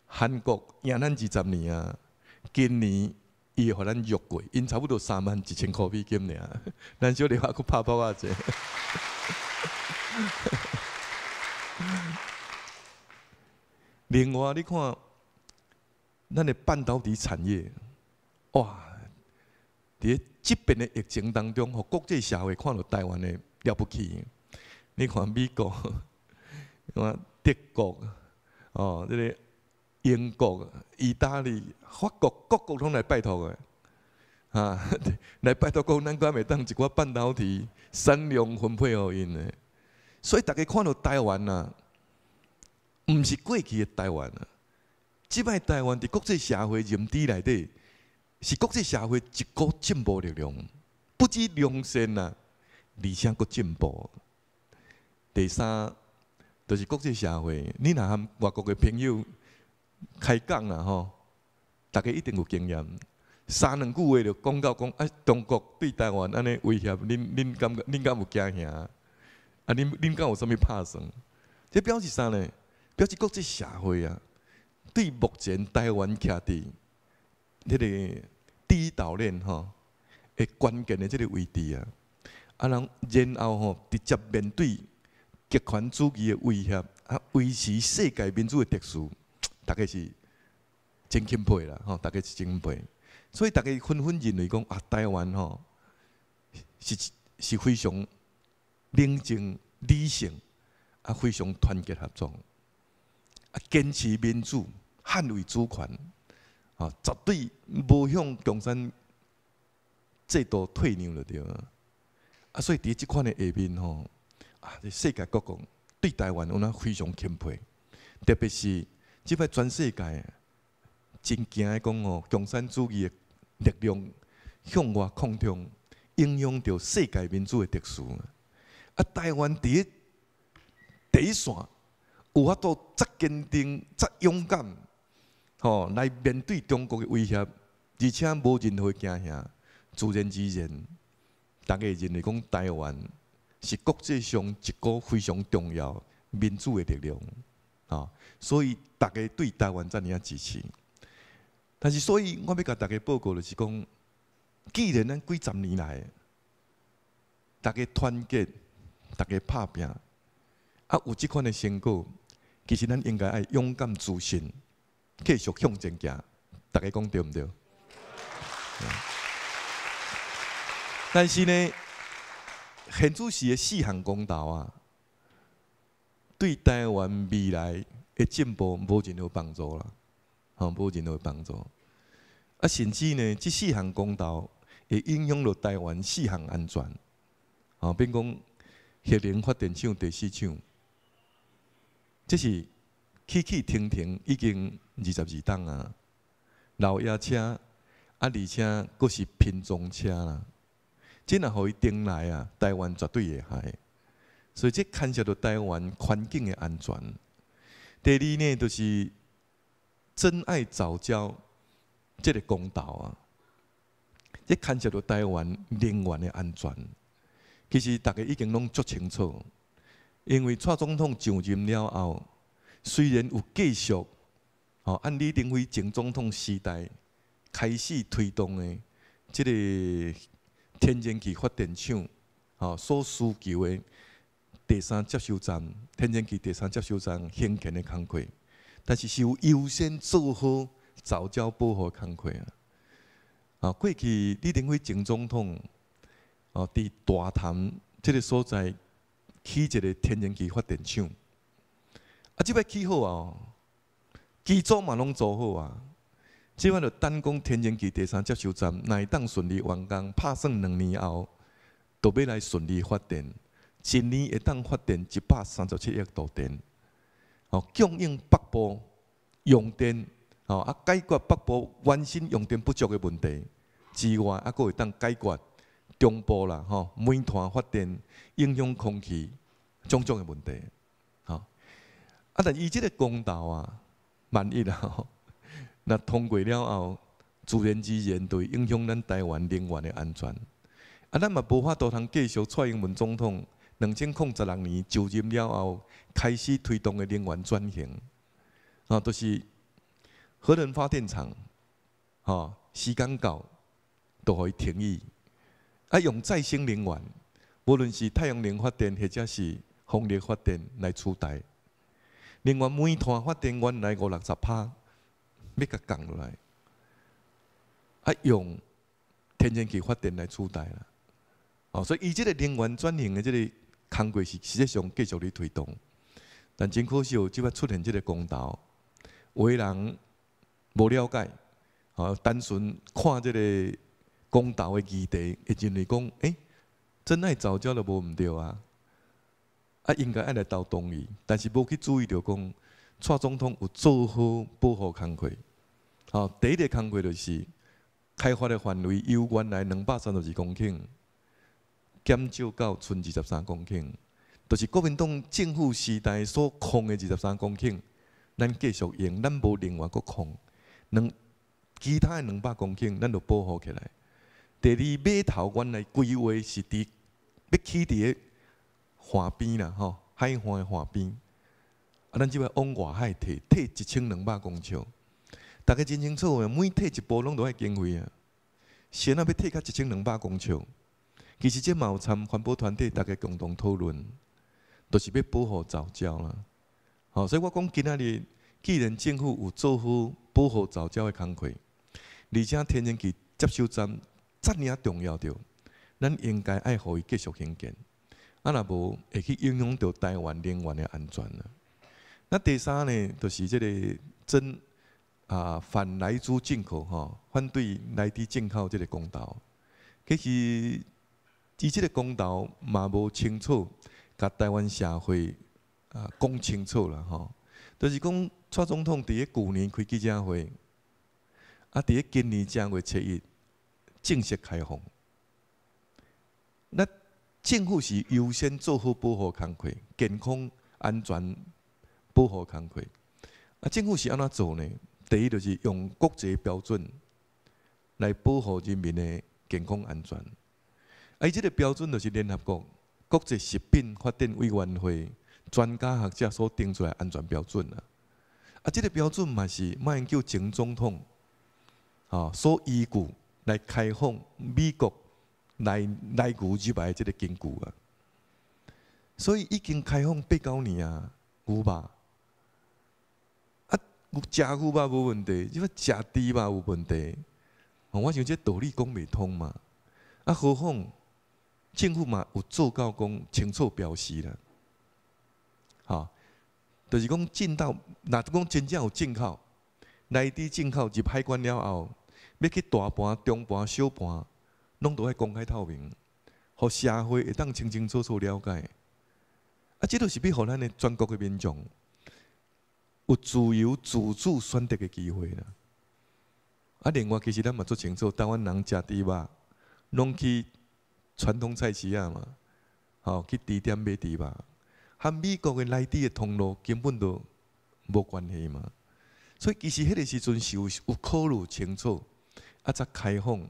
韓國贏咱20年啊，今年伊會予咱弱過，𪜶差不多3萬1千箍美金爾。咱小弟還閣拍破仔濟。另外，你看，咱的半導體產業，哇！佇這遍的疫情當中，予國際社會看著台灣的了不起。你看美國，看德國，哦，這個英國、意大利、法國，各國攏來拜託的，啊，來拜託講，咱敢會當一寡半導體產量分配予𪜶的。所以大家看著台灣啊，毋是過去的台灣啊，這擺台灣佇國際社會認知內底，是國際社會一股進步力量，不止良善啊，而且閣進步。第三，就是國際社會，你若和外國的朋友開講啦吼，大家一定有經驗。三兩句話就講到講啊，中國對台灣按呢威脅，恁感覺恁敢有驚嚇？啊，恁敢有啥物拍算？這表示啥呢？表示國際社會啊，對目前台灣徛佇彼個第一島鏈吼，的關鍵的這個位置啊，啊，然後吼直接面對極權主義的威脅，啊，維持世界民主的秩序，大家是真欽佩啦，吼，大家是真欽佩。所以大家紛紛認為講啊，台灣吼是非常冷靜、理性，啊，非常團結合作。啊，堅持民主，捍衛主權，啊，絕對無向共產制度退讓就對啊。啊，所以佇這款的下面吼，啊，世界各國對台灣有哪非常欽佩，特別是這擺全世界真驚的講吼，共產主義的力量向外擴張，影響著世界民主的秩序。啊，台灣佇咧第一線。有法度遮堅定、遮勇敢，吼來面對中國的威脅，而且無任何驚嚇，自然而然，大家會認為講台灣是國際上一個非常重要民主的力量，啊，所以大家對台灣遮爾仔支持。但是，所以我欲共大家報告就是講，既然咱幾十年來，大家團結，大家拍拚，啊，有這款的成果，其實咱應該愛勇敢自信，繼續向前行。大家講對毋對？但是呢，現主時的四項公投啊，對台灣未來的進步無任何幫助啦，吼，無任何幫助。啊，甚至呢，這四項公投會影響著台灣四項安全，吼，比如講核能發電廠第四廠，這是起起停停已經22冬啊，老爺車啊，而且閣是拼裝車啦，這若予伊停來啊，台灣絕對會害。所以這牽涉著台灣環境的安全。第二呢，就是珍愛藻礁這个公投啊，這牽涉著台灣能源的安全。其實大家已經攏足清楚，因為蔡總統上任了後，雖然有繼續，吼按李登輝前總統時代開始推動的這个天然氣發電廠，吼所需求的第三接收站，天然氣第三接收站興建的工課，但是是有優先做好藻礁保護的工課啊。啊，過去李登輝前總統哦，佇大潭這个所在起一个天然氣發電廠，啊，這擺起好啊，機組嘛攏做好啊，這擺就等講天然氣第三接收站，若會當順利完工，拍算2年後，就欲來順利發電，一年會當發電137億度電，哦，供應北部用電，哦，啊，解決北部原先用電不足的問題之外，啊，閣會當解決中部啦，吼，煤炭發電影響空氣種種的問題，吼。啊，但伊這个公投啊，萬一啊，若通過了後，自然而然就會影響咱台灣能源的安全。啊，咱嘛無法度通繼續蔡英文總統2016年就任了後開始推動的能源轉型，啊，就是核能發電廠，吼，時間到，就予伊停役。啊，用再生能源，無論是太陽能發電或者是風力發電來取代。另外，煤炭發電原來五六十趴，欲共降落來，啊，用天然氣發電來取代啦。哦，所以伊這个能源轉型的這个工作是實際上繼續咧推動，但真可惜，這擺出現這个公投，有的人無了解，哦，單純看這个公投的議題，會認為講，欸，珍愛藻礁就無毋對啊，啊，應該愛來投同意，但是無去注意著講，蔡總統有做好保護工課。吼，第一个工課就是開發的範圍由原來232公頃減少到賰23公頃，就是國民黨政府時代所空的23公頃，咱繼續用，咱無另外閣空，其他的200公頃，咱就保護起來。第二，碼頭原來規劃是佇欲起佇个岸邊啦，吼，海岸的岸邊。啊，咱這擺往外海退，退1200公尺。大家真清楚的，每退一步攏著愛經費啊。是按怎欲退到1200公尺？其實這嘛有參環保團體大家共同討論，就是欲保護藻礁啦。吼，所以我講今仔日，既然政府有做好保護藻礁的工課，而且天然氣接收站遮爾仔重要著，咱應該愛予伊繼續興建。啊，若無會去影響著台灣能源的安全啦。那第三呢，就是這个真啊反萊豬進口吼，反對萊豬進口這个公投。其實，伊這个公投嘛無清楚，共台灣社會啊講清楚啦吼。就是講蔡總統佇咧舊年開記者會，啊，佇咧今年正月7日正式開放。那政府是優先做好保護工課，健康安全保護工課。啊，政府是按怎做呢？第一就是用國際標準來保護人民的健康安全。啊，伊這個標準就是聯合國國際食品發展委員會專家學者所定出來安全標準啊。啊，這個標準嘛是馬英九前總統所依據來開放美國來來牛入來這個根據啊。所以已經開放八九年啊，牛肉啊，食牛肉無問題，這擺食豬肉有問題。我想這道理講袂通嘛。啊，何況政府嘛有做到講清楚標示啦，吼，就是講進到，若講真正有進口，內地進口入海關了後，欲去大盤、中盤、小盤，攏都愛公開透明，予社會會當清清楚楚了解。啊，這就是欲予咱的全國的民眾有自由自主選擇的機會啦。啊，另外其實咱嘛足清楚，台灣人食豬肉，攏去傳統菜市仔嘛，吼，去豬店買豬肉，和美國的內地的通路根本就無關係嘛。所以其實彼個時陣是有考慮清楚，啊，才開放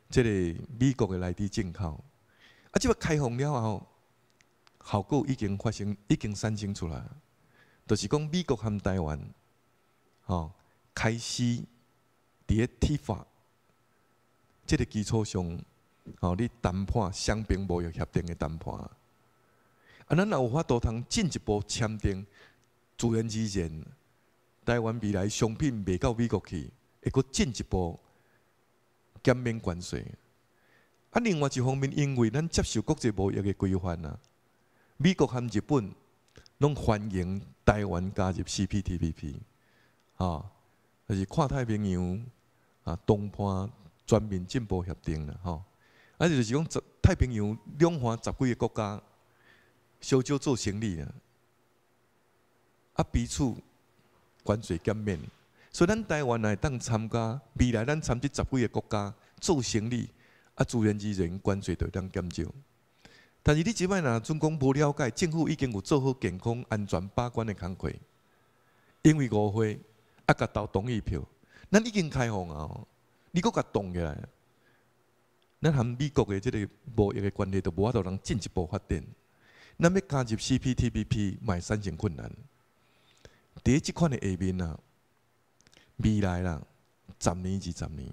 這個美國的內地進口。啊，這擺開放了後，效果已經發生，已經產生出來，就是講美國和台灣，吼，開始佇咧 TIFA 這個基礎上，吼，咧談判雙邊貿易協定的談判。啊，咱若有法度通進一步簽訂，自然而然，台灣未來商品賣到美國去，會閣進一步減免關稅。啊，另外一方面，因為咱接受國際貿易的規範啊，美國和日本攏歡迎台灣加入 CPTPP，吼，就是跨太平洋啊東岸全面進步協定啦，吼。啊，就是講十太平洋兩岸十幾個國家相少做生意啦，啊，彼此關稅減免，所以咱台灣會當參加，未來咱參這十幾個國家做生意，啊，自然而然關稅就會當減少。但是你這擺若準講無了解，政府已經有做好健康安全把關的工課，因為5月啊，共投同意票，咱已經開放啊，你閣共擋起來，咱和美國的這個貿易的關係就無法度通進一步發展。咱欲加入 CPTPP 嘛會產生困難。佇這款的下面啊，未來啦，十年、20年，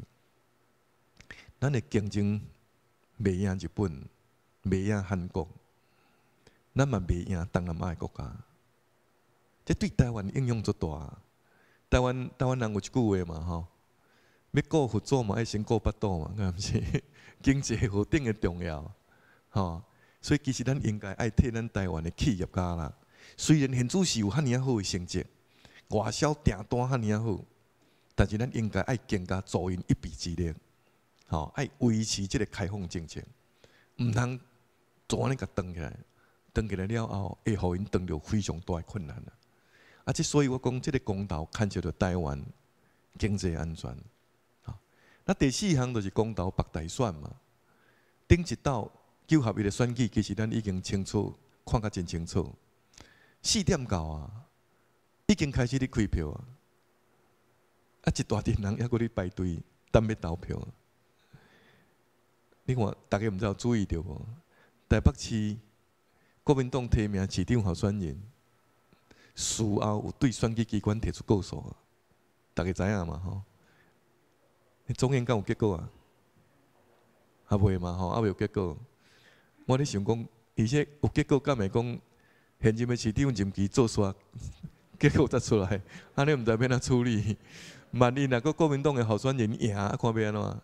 咱的競爭袂贏日本，袂贏韓國，咱嘛袂贏東南亞的國家。這對台灣影響足大。台灣人有一句話嘛，吼，欲顧佛祖嘛，愛先顧腹肚嘛，敢毋是？經濟何等的重要，吼！所以其實咱應該愛替咱台灣的企業家啦。雖然現在是有遐爾仔好的成績，外銷訂單遐爾仔好，但是咱應該愛更加助𪜶一臂之力，吼！愛維持這個開放政策，毋通做按呢共斷起來，斷起來了後，會予𪜶斷著非常大的困難啊！啊，這所以我講這個公投牽涉著台灣經濟安全。那第四項就是公投北大選嘛，頂一鬥九合一的選舉，其實咱已經清楚看甲真清楚。4點到啊，已經開始咧開票啊，啊一大陣人猶閣咧排隊等欲投票。你看，大家毋知有注意著無？台北市國民黨提名市長候選人，事後有對選舉機關提出告訴啊，大家知影嘛？吼，總驗敢有結果啊？猶未嘛？吼，猶未有結果。我咧想講，而且有結果，敢會講現任的市長任期做煞，結果才出來，按呢毋知欲按怎處理。萬一若閣國民黨的候選人贏，啊，看欲按怎？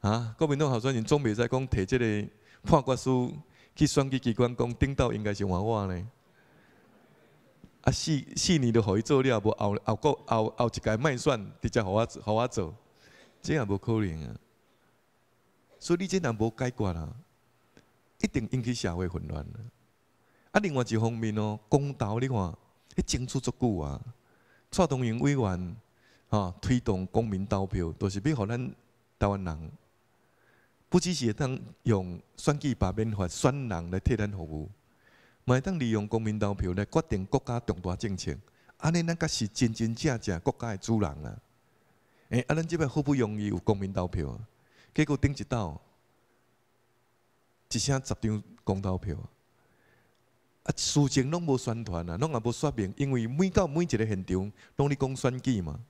啊，國民黨候選人總袂使講提這個判決書去選舉機關講頂鬥應該是換我呢？啊，四年就予伊做了，無後後閣後後一屆莫選，直接予我做，這也無可能啊。所以你這若無解決啊，一定引起社會混亂啊。啊，另外一方面哦，公投你看，彼爭取足久啊。蔡東榮委員吼推動公民投票，就是欲予咱台灣人，不只是會當用選舉罷免法選人來替咱服務，嘛會當利用公民投票來決定國家重大政策。按呢咱才是真真正正國家的主人啊！欸，啊，咱這擺好不容易有公民投票，結果頂一鬥一聲10張公投票，啊，事前攏無宣傳啊，攏也無說明，因為每到每一个現場攏咧講選舉嘛。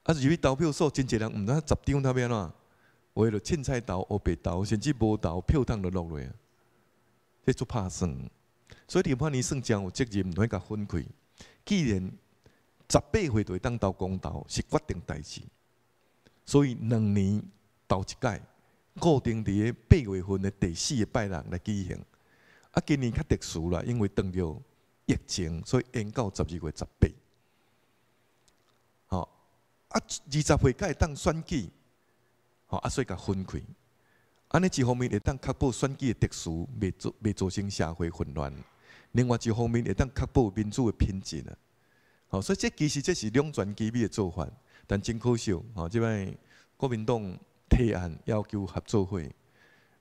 啊，入去投票所，真濟人毋知影10張欲按怎，有的就凊彩投、烏白投，甚至無投，票筒就落落啊。這足拍算，所以立法院算誠有責任，來共分開。既然18歲就會當投公投，是決定代誌，所以2年投一擺，固定佇个8月份的第四个拜六來舉行。啊，今年較特殊啦，因為當著疫情，所以延到12月18。吼，啊，20歲才會當選舉，吼，啊，所以共分開。按呢一方面會當確保選舉的秩序袂造成社會混亂，另外一方面會當確保民主的品質啊。吼，所以這其實這是兩全其美的做法，但真可惜，吼，這擺國民黨提案要求合作會，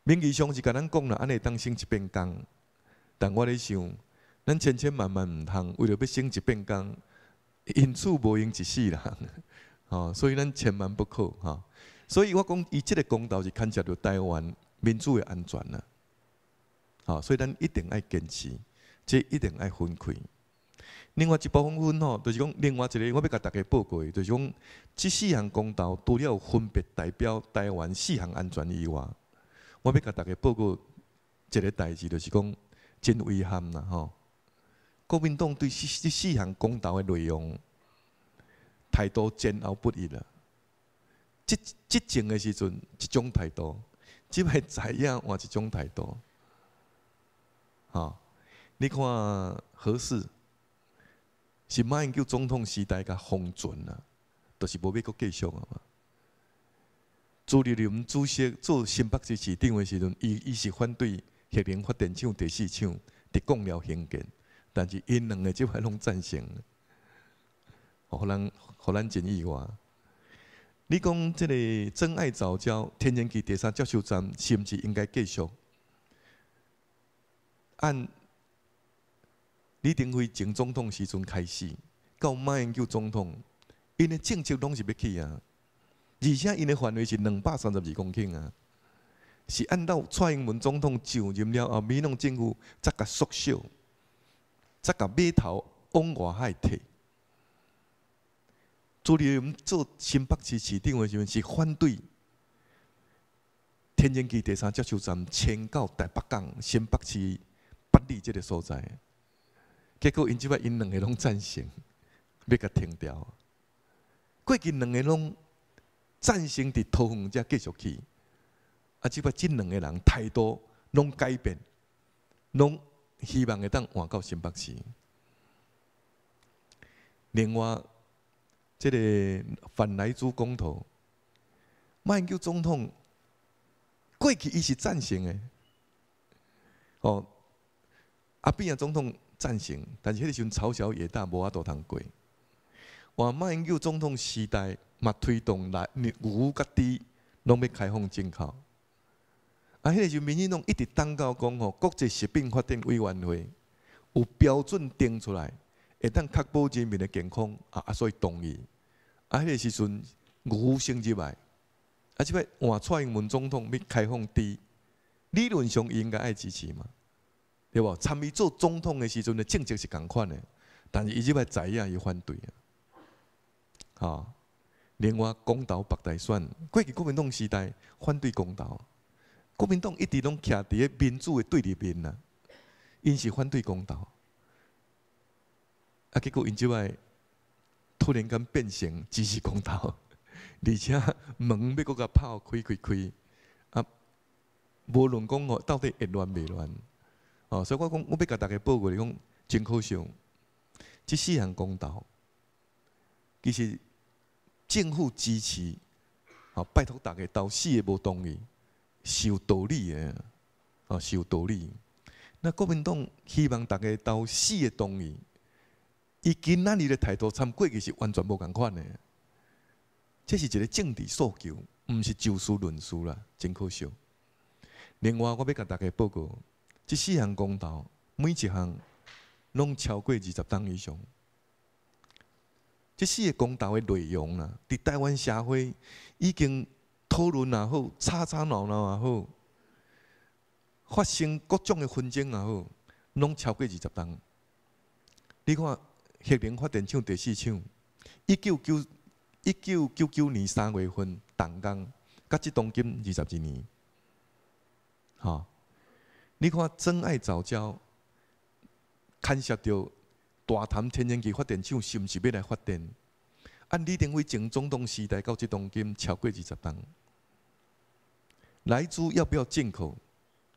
名義上是共咱講啦，按呢會當省一遍工，但我咧想，咱千千萬萬毋通為著欲省一遍工，因此無閒一世人，吼，所以咱千萬不可，吼。所以我講，伊這个公投是牽涉著台灣民主的安全啊！吼，所以咱一定愛堅持，這一定愛分開。另外一部分吼，就是講另外一个我欲共大家報告的，就是講這四項公投除了分別代表台灣四項安全以外，我欲共大家報告一个代誌，就是講真遺憾啦吼！國民黨對這四項公投的內容態度前後不一啦。執政的時陣一種態度，這擺在野換一種態度。吼，你看核四是馬英九總統時代共封存啊，就是無欲閣繼續啊嘛。朱立倫主席做新北市市長的時陣，伊是反對核能發電廠第四廠佇貢寮興建，但是𪜶兩个這擺攏贊成，予咱真意外。你講這个珍愛藻礁天然氣第三接收站是毋是應該繼續？按李登輝前總統時陣開始，到馬英九總統，𪜶的政策攏是欲起啊，而且𪜶的範圍是232公頃啊，是按照蔡英文總統上任了後，民進黨政府才共縮小，才共碼頭往外海提。朱立倫做新北市市長的時陣，是反對天然氣第三接收站遷到台北港新北市八里這个所在。結果𪜶這擺𪜶兩个攏贊成，欲共停掉。過去兩个攏贊成佇桃園遮繼續去，啊，這擺這兩个人態度攏改變，攏希望會當換到新北市。另外，這个反萊豬公投，馬英九總統過去伊是贊成的，哦，阿扁總統贊成，但是彼个時陣朝小野大，無法度通過。換馬英九總統時代嘛推動來牛佮豬攏欲開放進口。啊，彼个時陣民進黨一直等到講吼，國際食品發展委員會有標準定出來，會當確保人民的健康啊，所以同意。啊，彼个時陣牛先入來，啊，這擺換蔡英文總統欲開放豬，理論上伊應該愛支持嘛，對無？參伊做總統的時陣的政策是仝款的，但是伊這擺在野伊反對啊。吼，另外公投北大選，過去國民黨時代反對公投，國民黨一直攏徛佇个民主的對立面啊，𪜶是反對公投，啊，結果𪜶這擺突然間變成支持公投，而且門欲閣共拍開開開，啊，無論講吼到底會亂袂亂，哦，所以我講我欲共大家報告，講真可惜，這四項公投其實政府支持，吼，拜託大家投四个無同意，是有道理的，哦，是有道理。那國民黨希望大家投四个同意，伊今仔日的態度參過去是完全無仝款的。這是一个政治訴求，毋是就事論事啦，真可惜。另外，我欲共大家報告，這四項公投每一項攏超過20冬以上。這四個公投的內容啦，佇台灣社會已經討論也好，吵吵鬧鬧也好，發生各種的紛爭也好，攏超過20冬。你看核能發電廠第四廠，1999年3月份動工，佮這當今22年，吼！你看珍愛藻礁牽涉著大潭天然氣發電廠是毋是欲來發電？按李登輝前總統時代到這當今超過20冬。萊豬要不要進口？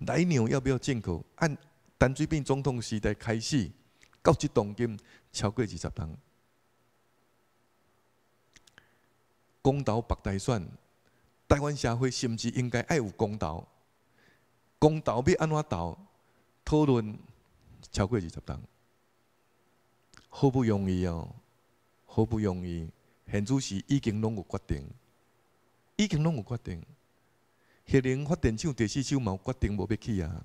萊牛要不要進口？按陳水扁總統時代開始到這當今超過20冬。公投北大選，台灣社會是毋是應該愛有公投？公投欲按怎投？討論超過20冬，好不容易哦，好不容易，現主時已經攏有決定，已經攏有決定。核能發電廠第四廠嘛有決定無欲起啊，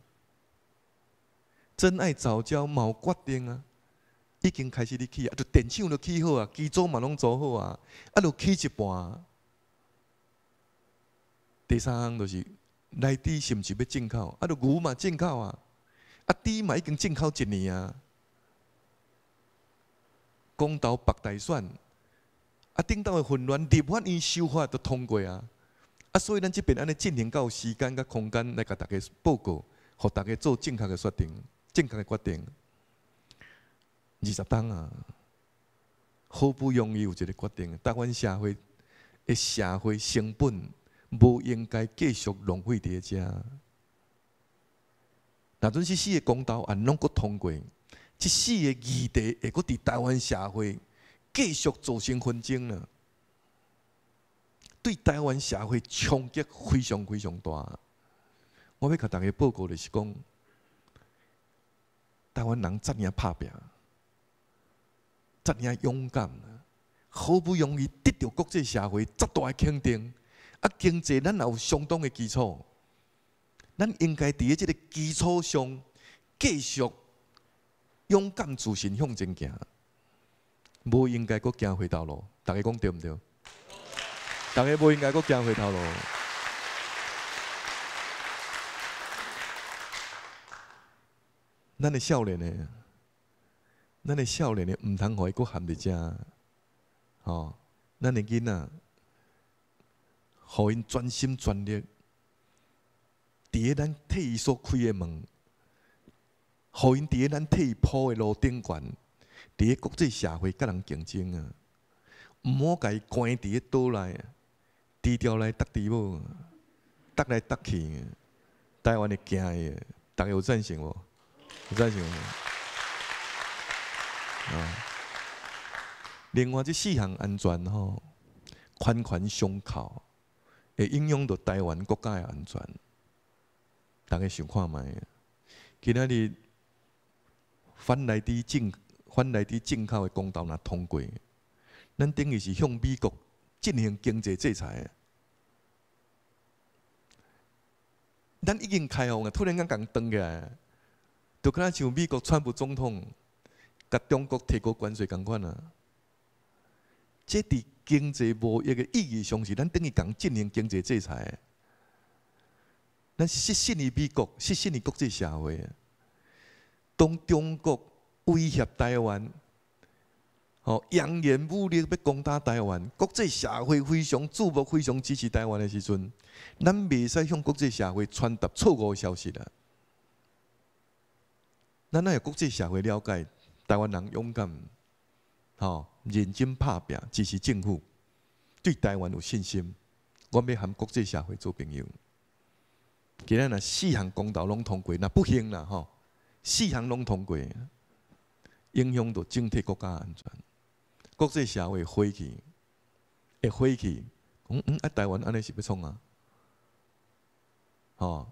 珍愛藻礁嘛有決定啊，已經開始咧起啊，就電廠都起好啊，機組嘛攏組好啊，啊，就起一半。第三項就是萊豬是毋是欲進口？啊，就牛嘛進口啊，啊豬嘛已經進口一年啊。公投北大選，啊頂頭的混亂，立法院修法都通過啊。啊，所以咱這邊按呢進行到時間佮空間來共大家報告，予大家做正確的決定，正確的決定。20冬啊，好不容易有一個決定，台灣社會的社會成本無應該繼續浪費佇咧遮。若陣這四個公投案攏閣通過，這四個議題會閣佇台灣社會繼續造成紛爭啦。對台灣社會衝擊非常非常大。我欲共大家報告的是講，台灣人遮爾拍拚，遮爾勇敢，好不容易得著國際社會遮大的肯定，啊，經濟咱也有相當的基礎，咱應該佇咧這個基礎上繼續勇敢自信向前行，無應該閣行回頭路。大家講對毋對？大家無應該閣行回頭路。咱的少年的，咱的少年的，毋通予伊閣陷佇遮，吼！咱的囡仔，予𪜶全心全力，佇咧咱替伊所開的門，予𪜶佇咧咱替伊鋪的路頂懸，佇咧國際社會佮人競爭啊！毋好共伊關佇咧島內，豬牢內觸豬母，觸來觸去，台灣會驚伊，大家有贊成無？有贊成無？啊！另外，這四項安全吼，環環相扣，會影響著台灣國家的安全。大家想看覓？今仔日反萊豬進反萊豬進口的公投若通過，咱等於是向美國進行經濟制裁。咱已經開放啊，突然間共斷起來，就敢若像美國川普總統共中國提高關稅仝款啊。這佇經濟貿易的意義上是咱等於共進行經濟制裁。咱失信於美國，失信於國際社會。當中國威脅台灣，吼，揚言武力欲攻打台灣，國際社會非常注目、非常支持台灣的時陣，咱袂使向國際社會傳達錯誤的消息啦。咱愛予國際社會了解，台灣人勇敢，吼，認真拍拚，支持政府，對台灣有信心。阮欲和國際社會做朋友。今仔若四項公投攏通過，若不幸啦吼，四項攏通過，影響著整體國家安全。國際社會火氣，會火氣，講嗯啊，台灣按呢是欲創啊？吼，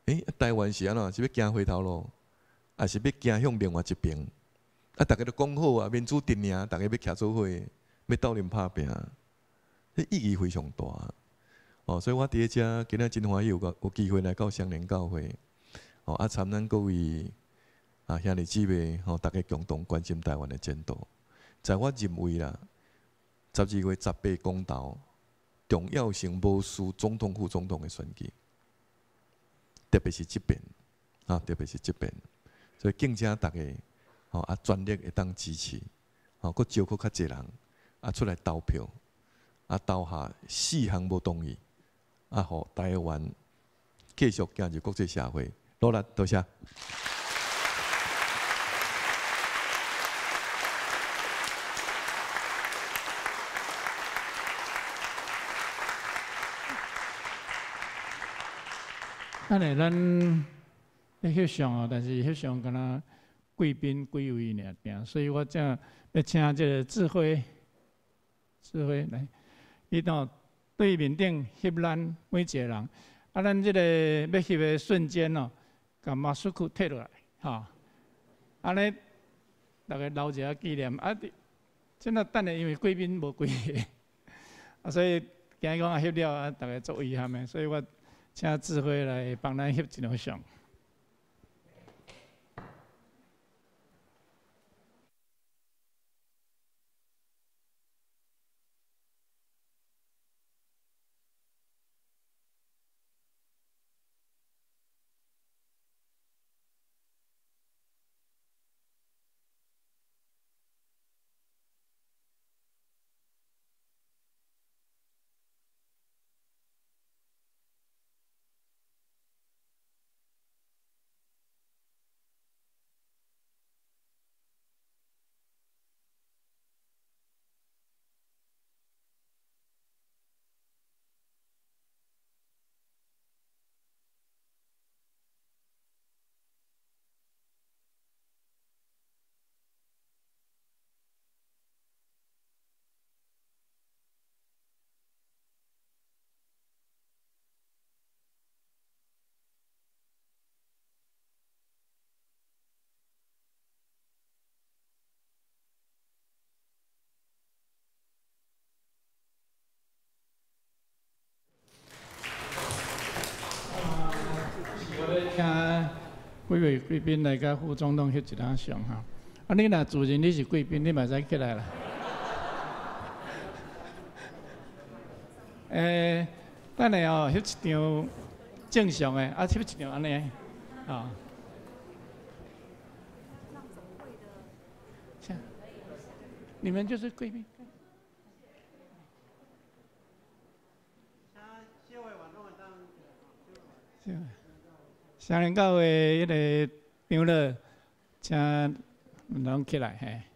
欸，台灣是按怎？是欲行回頭路，抑是欲行向另外一邊？啊，逐家都講好啊，民主陣營，逐家欲徛做伙，欲鬥陣拍拚，這意義非常大。哦，所以我佇咧遮今仔真歡喜有個有機會來到雙連教會，哦，啊，參咱各位啊。啊，兄弟姊妹吼，大家共同关心台湾的前途。在我认为啦，12月18公投重要性无输总统、副总统的选举，特别是这边啊，特别是这边，所以敬请大家吼啊，全力会当支持，吼，阁招阁较济人啊出来投票，啊投下四项无同意，啊，予台湾继续行入国际社会，努力，多谢。等下咱咧翕相哦，但是翕相敢若贵宾几位尔尔，所以我正欲请这个智慧，智慧来，伊到对面顶翕咱每一个人，啊，咱这个欲翕的瞬间哦，共マスク提落来，吼，按呢，逐家留一下纪念。啊，这若等下因为贵宾无几个，啊，所以惊讲啊翕了啊，逐家足遗憾的，所以我请智慧来帮咱翕一张相。几位贵宾来佮副总统翕一张相吼。啊，你若自认你是贵宾，你嘛会使起来啦。等下哦，翕一张正常的，啊，翕一张按呢，啊。你们就是贵宾。是。双连教会彼个长老，请拢起来嘿。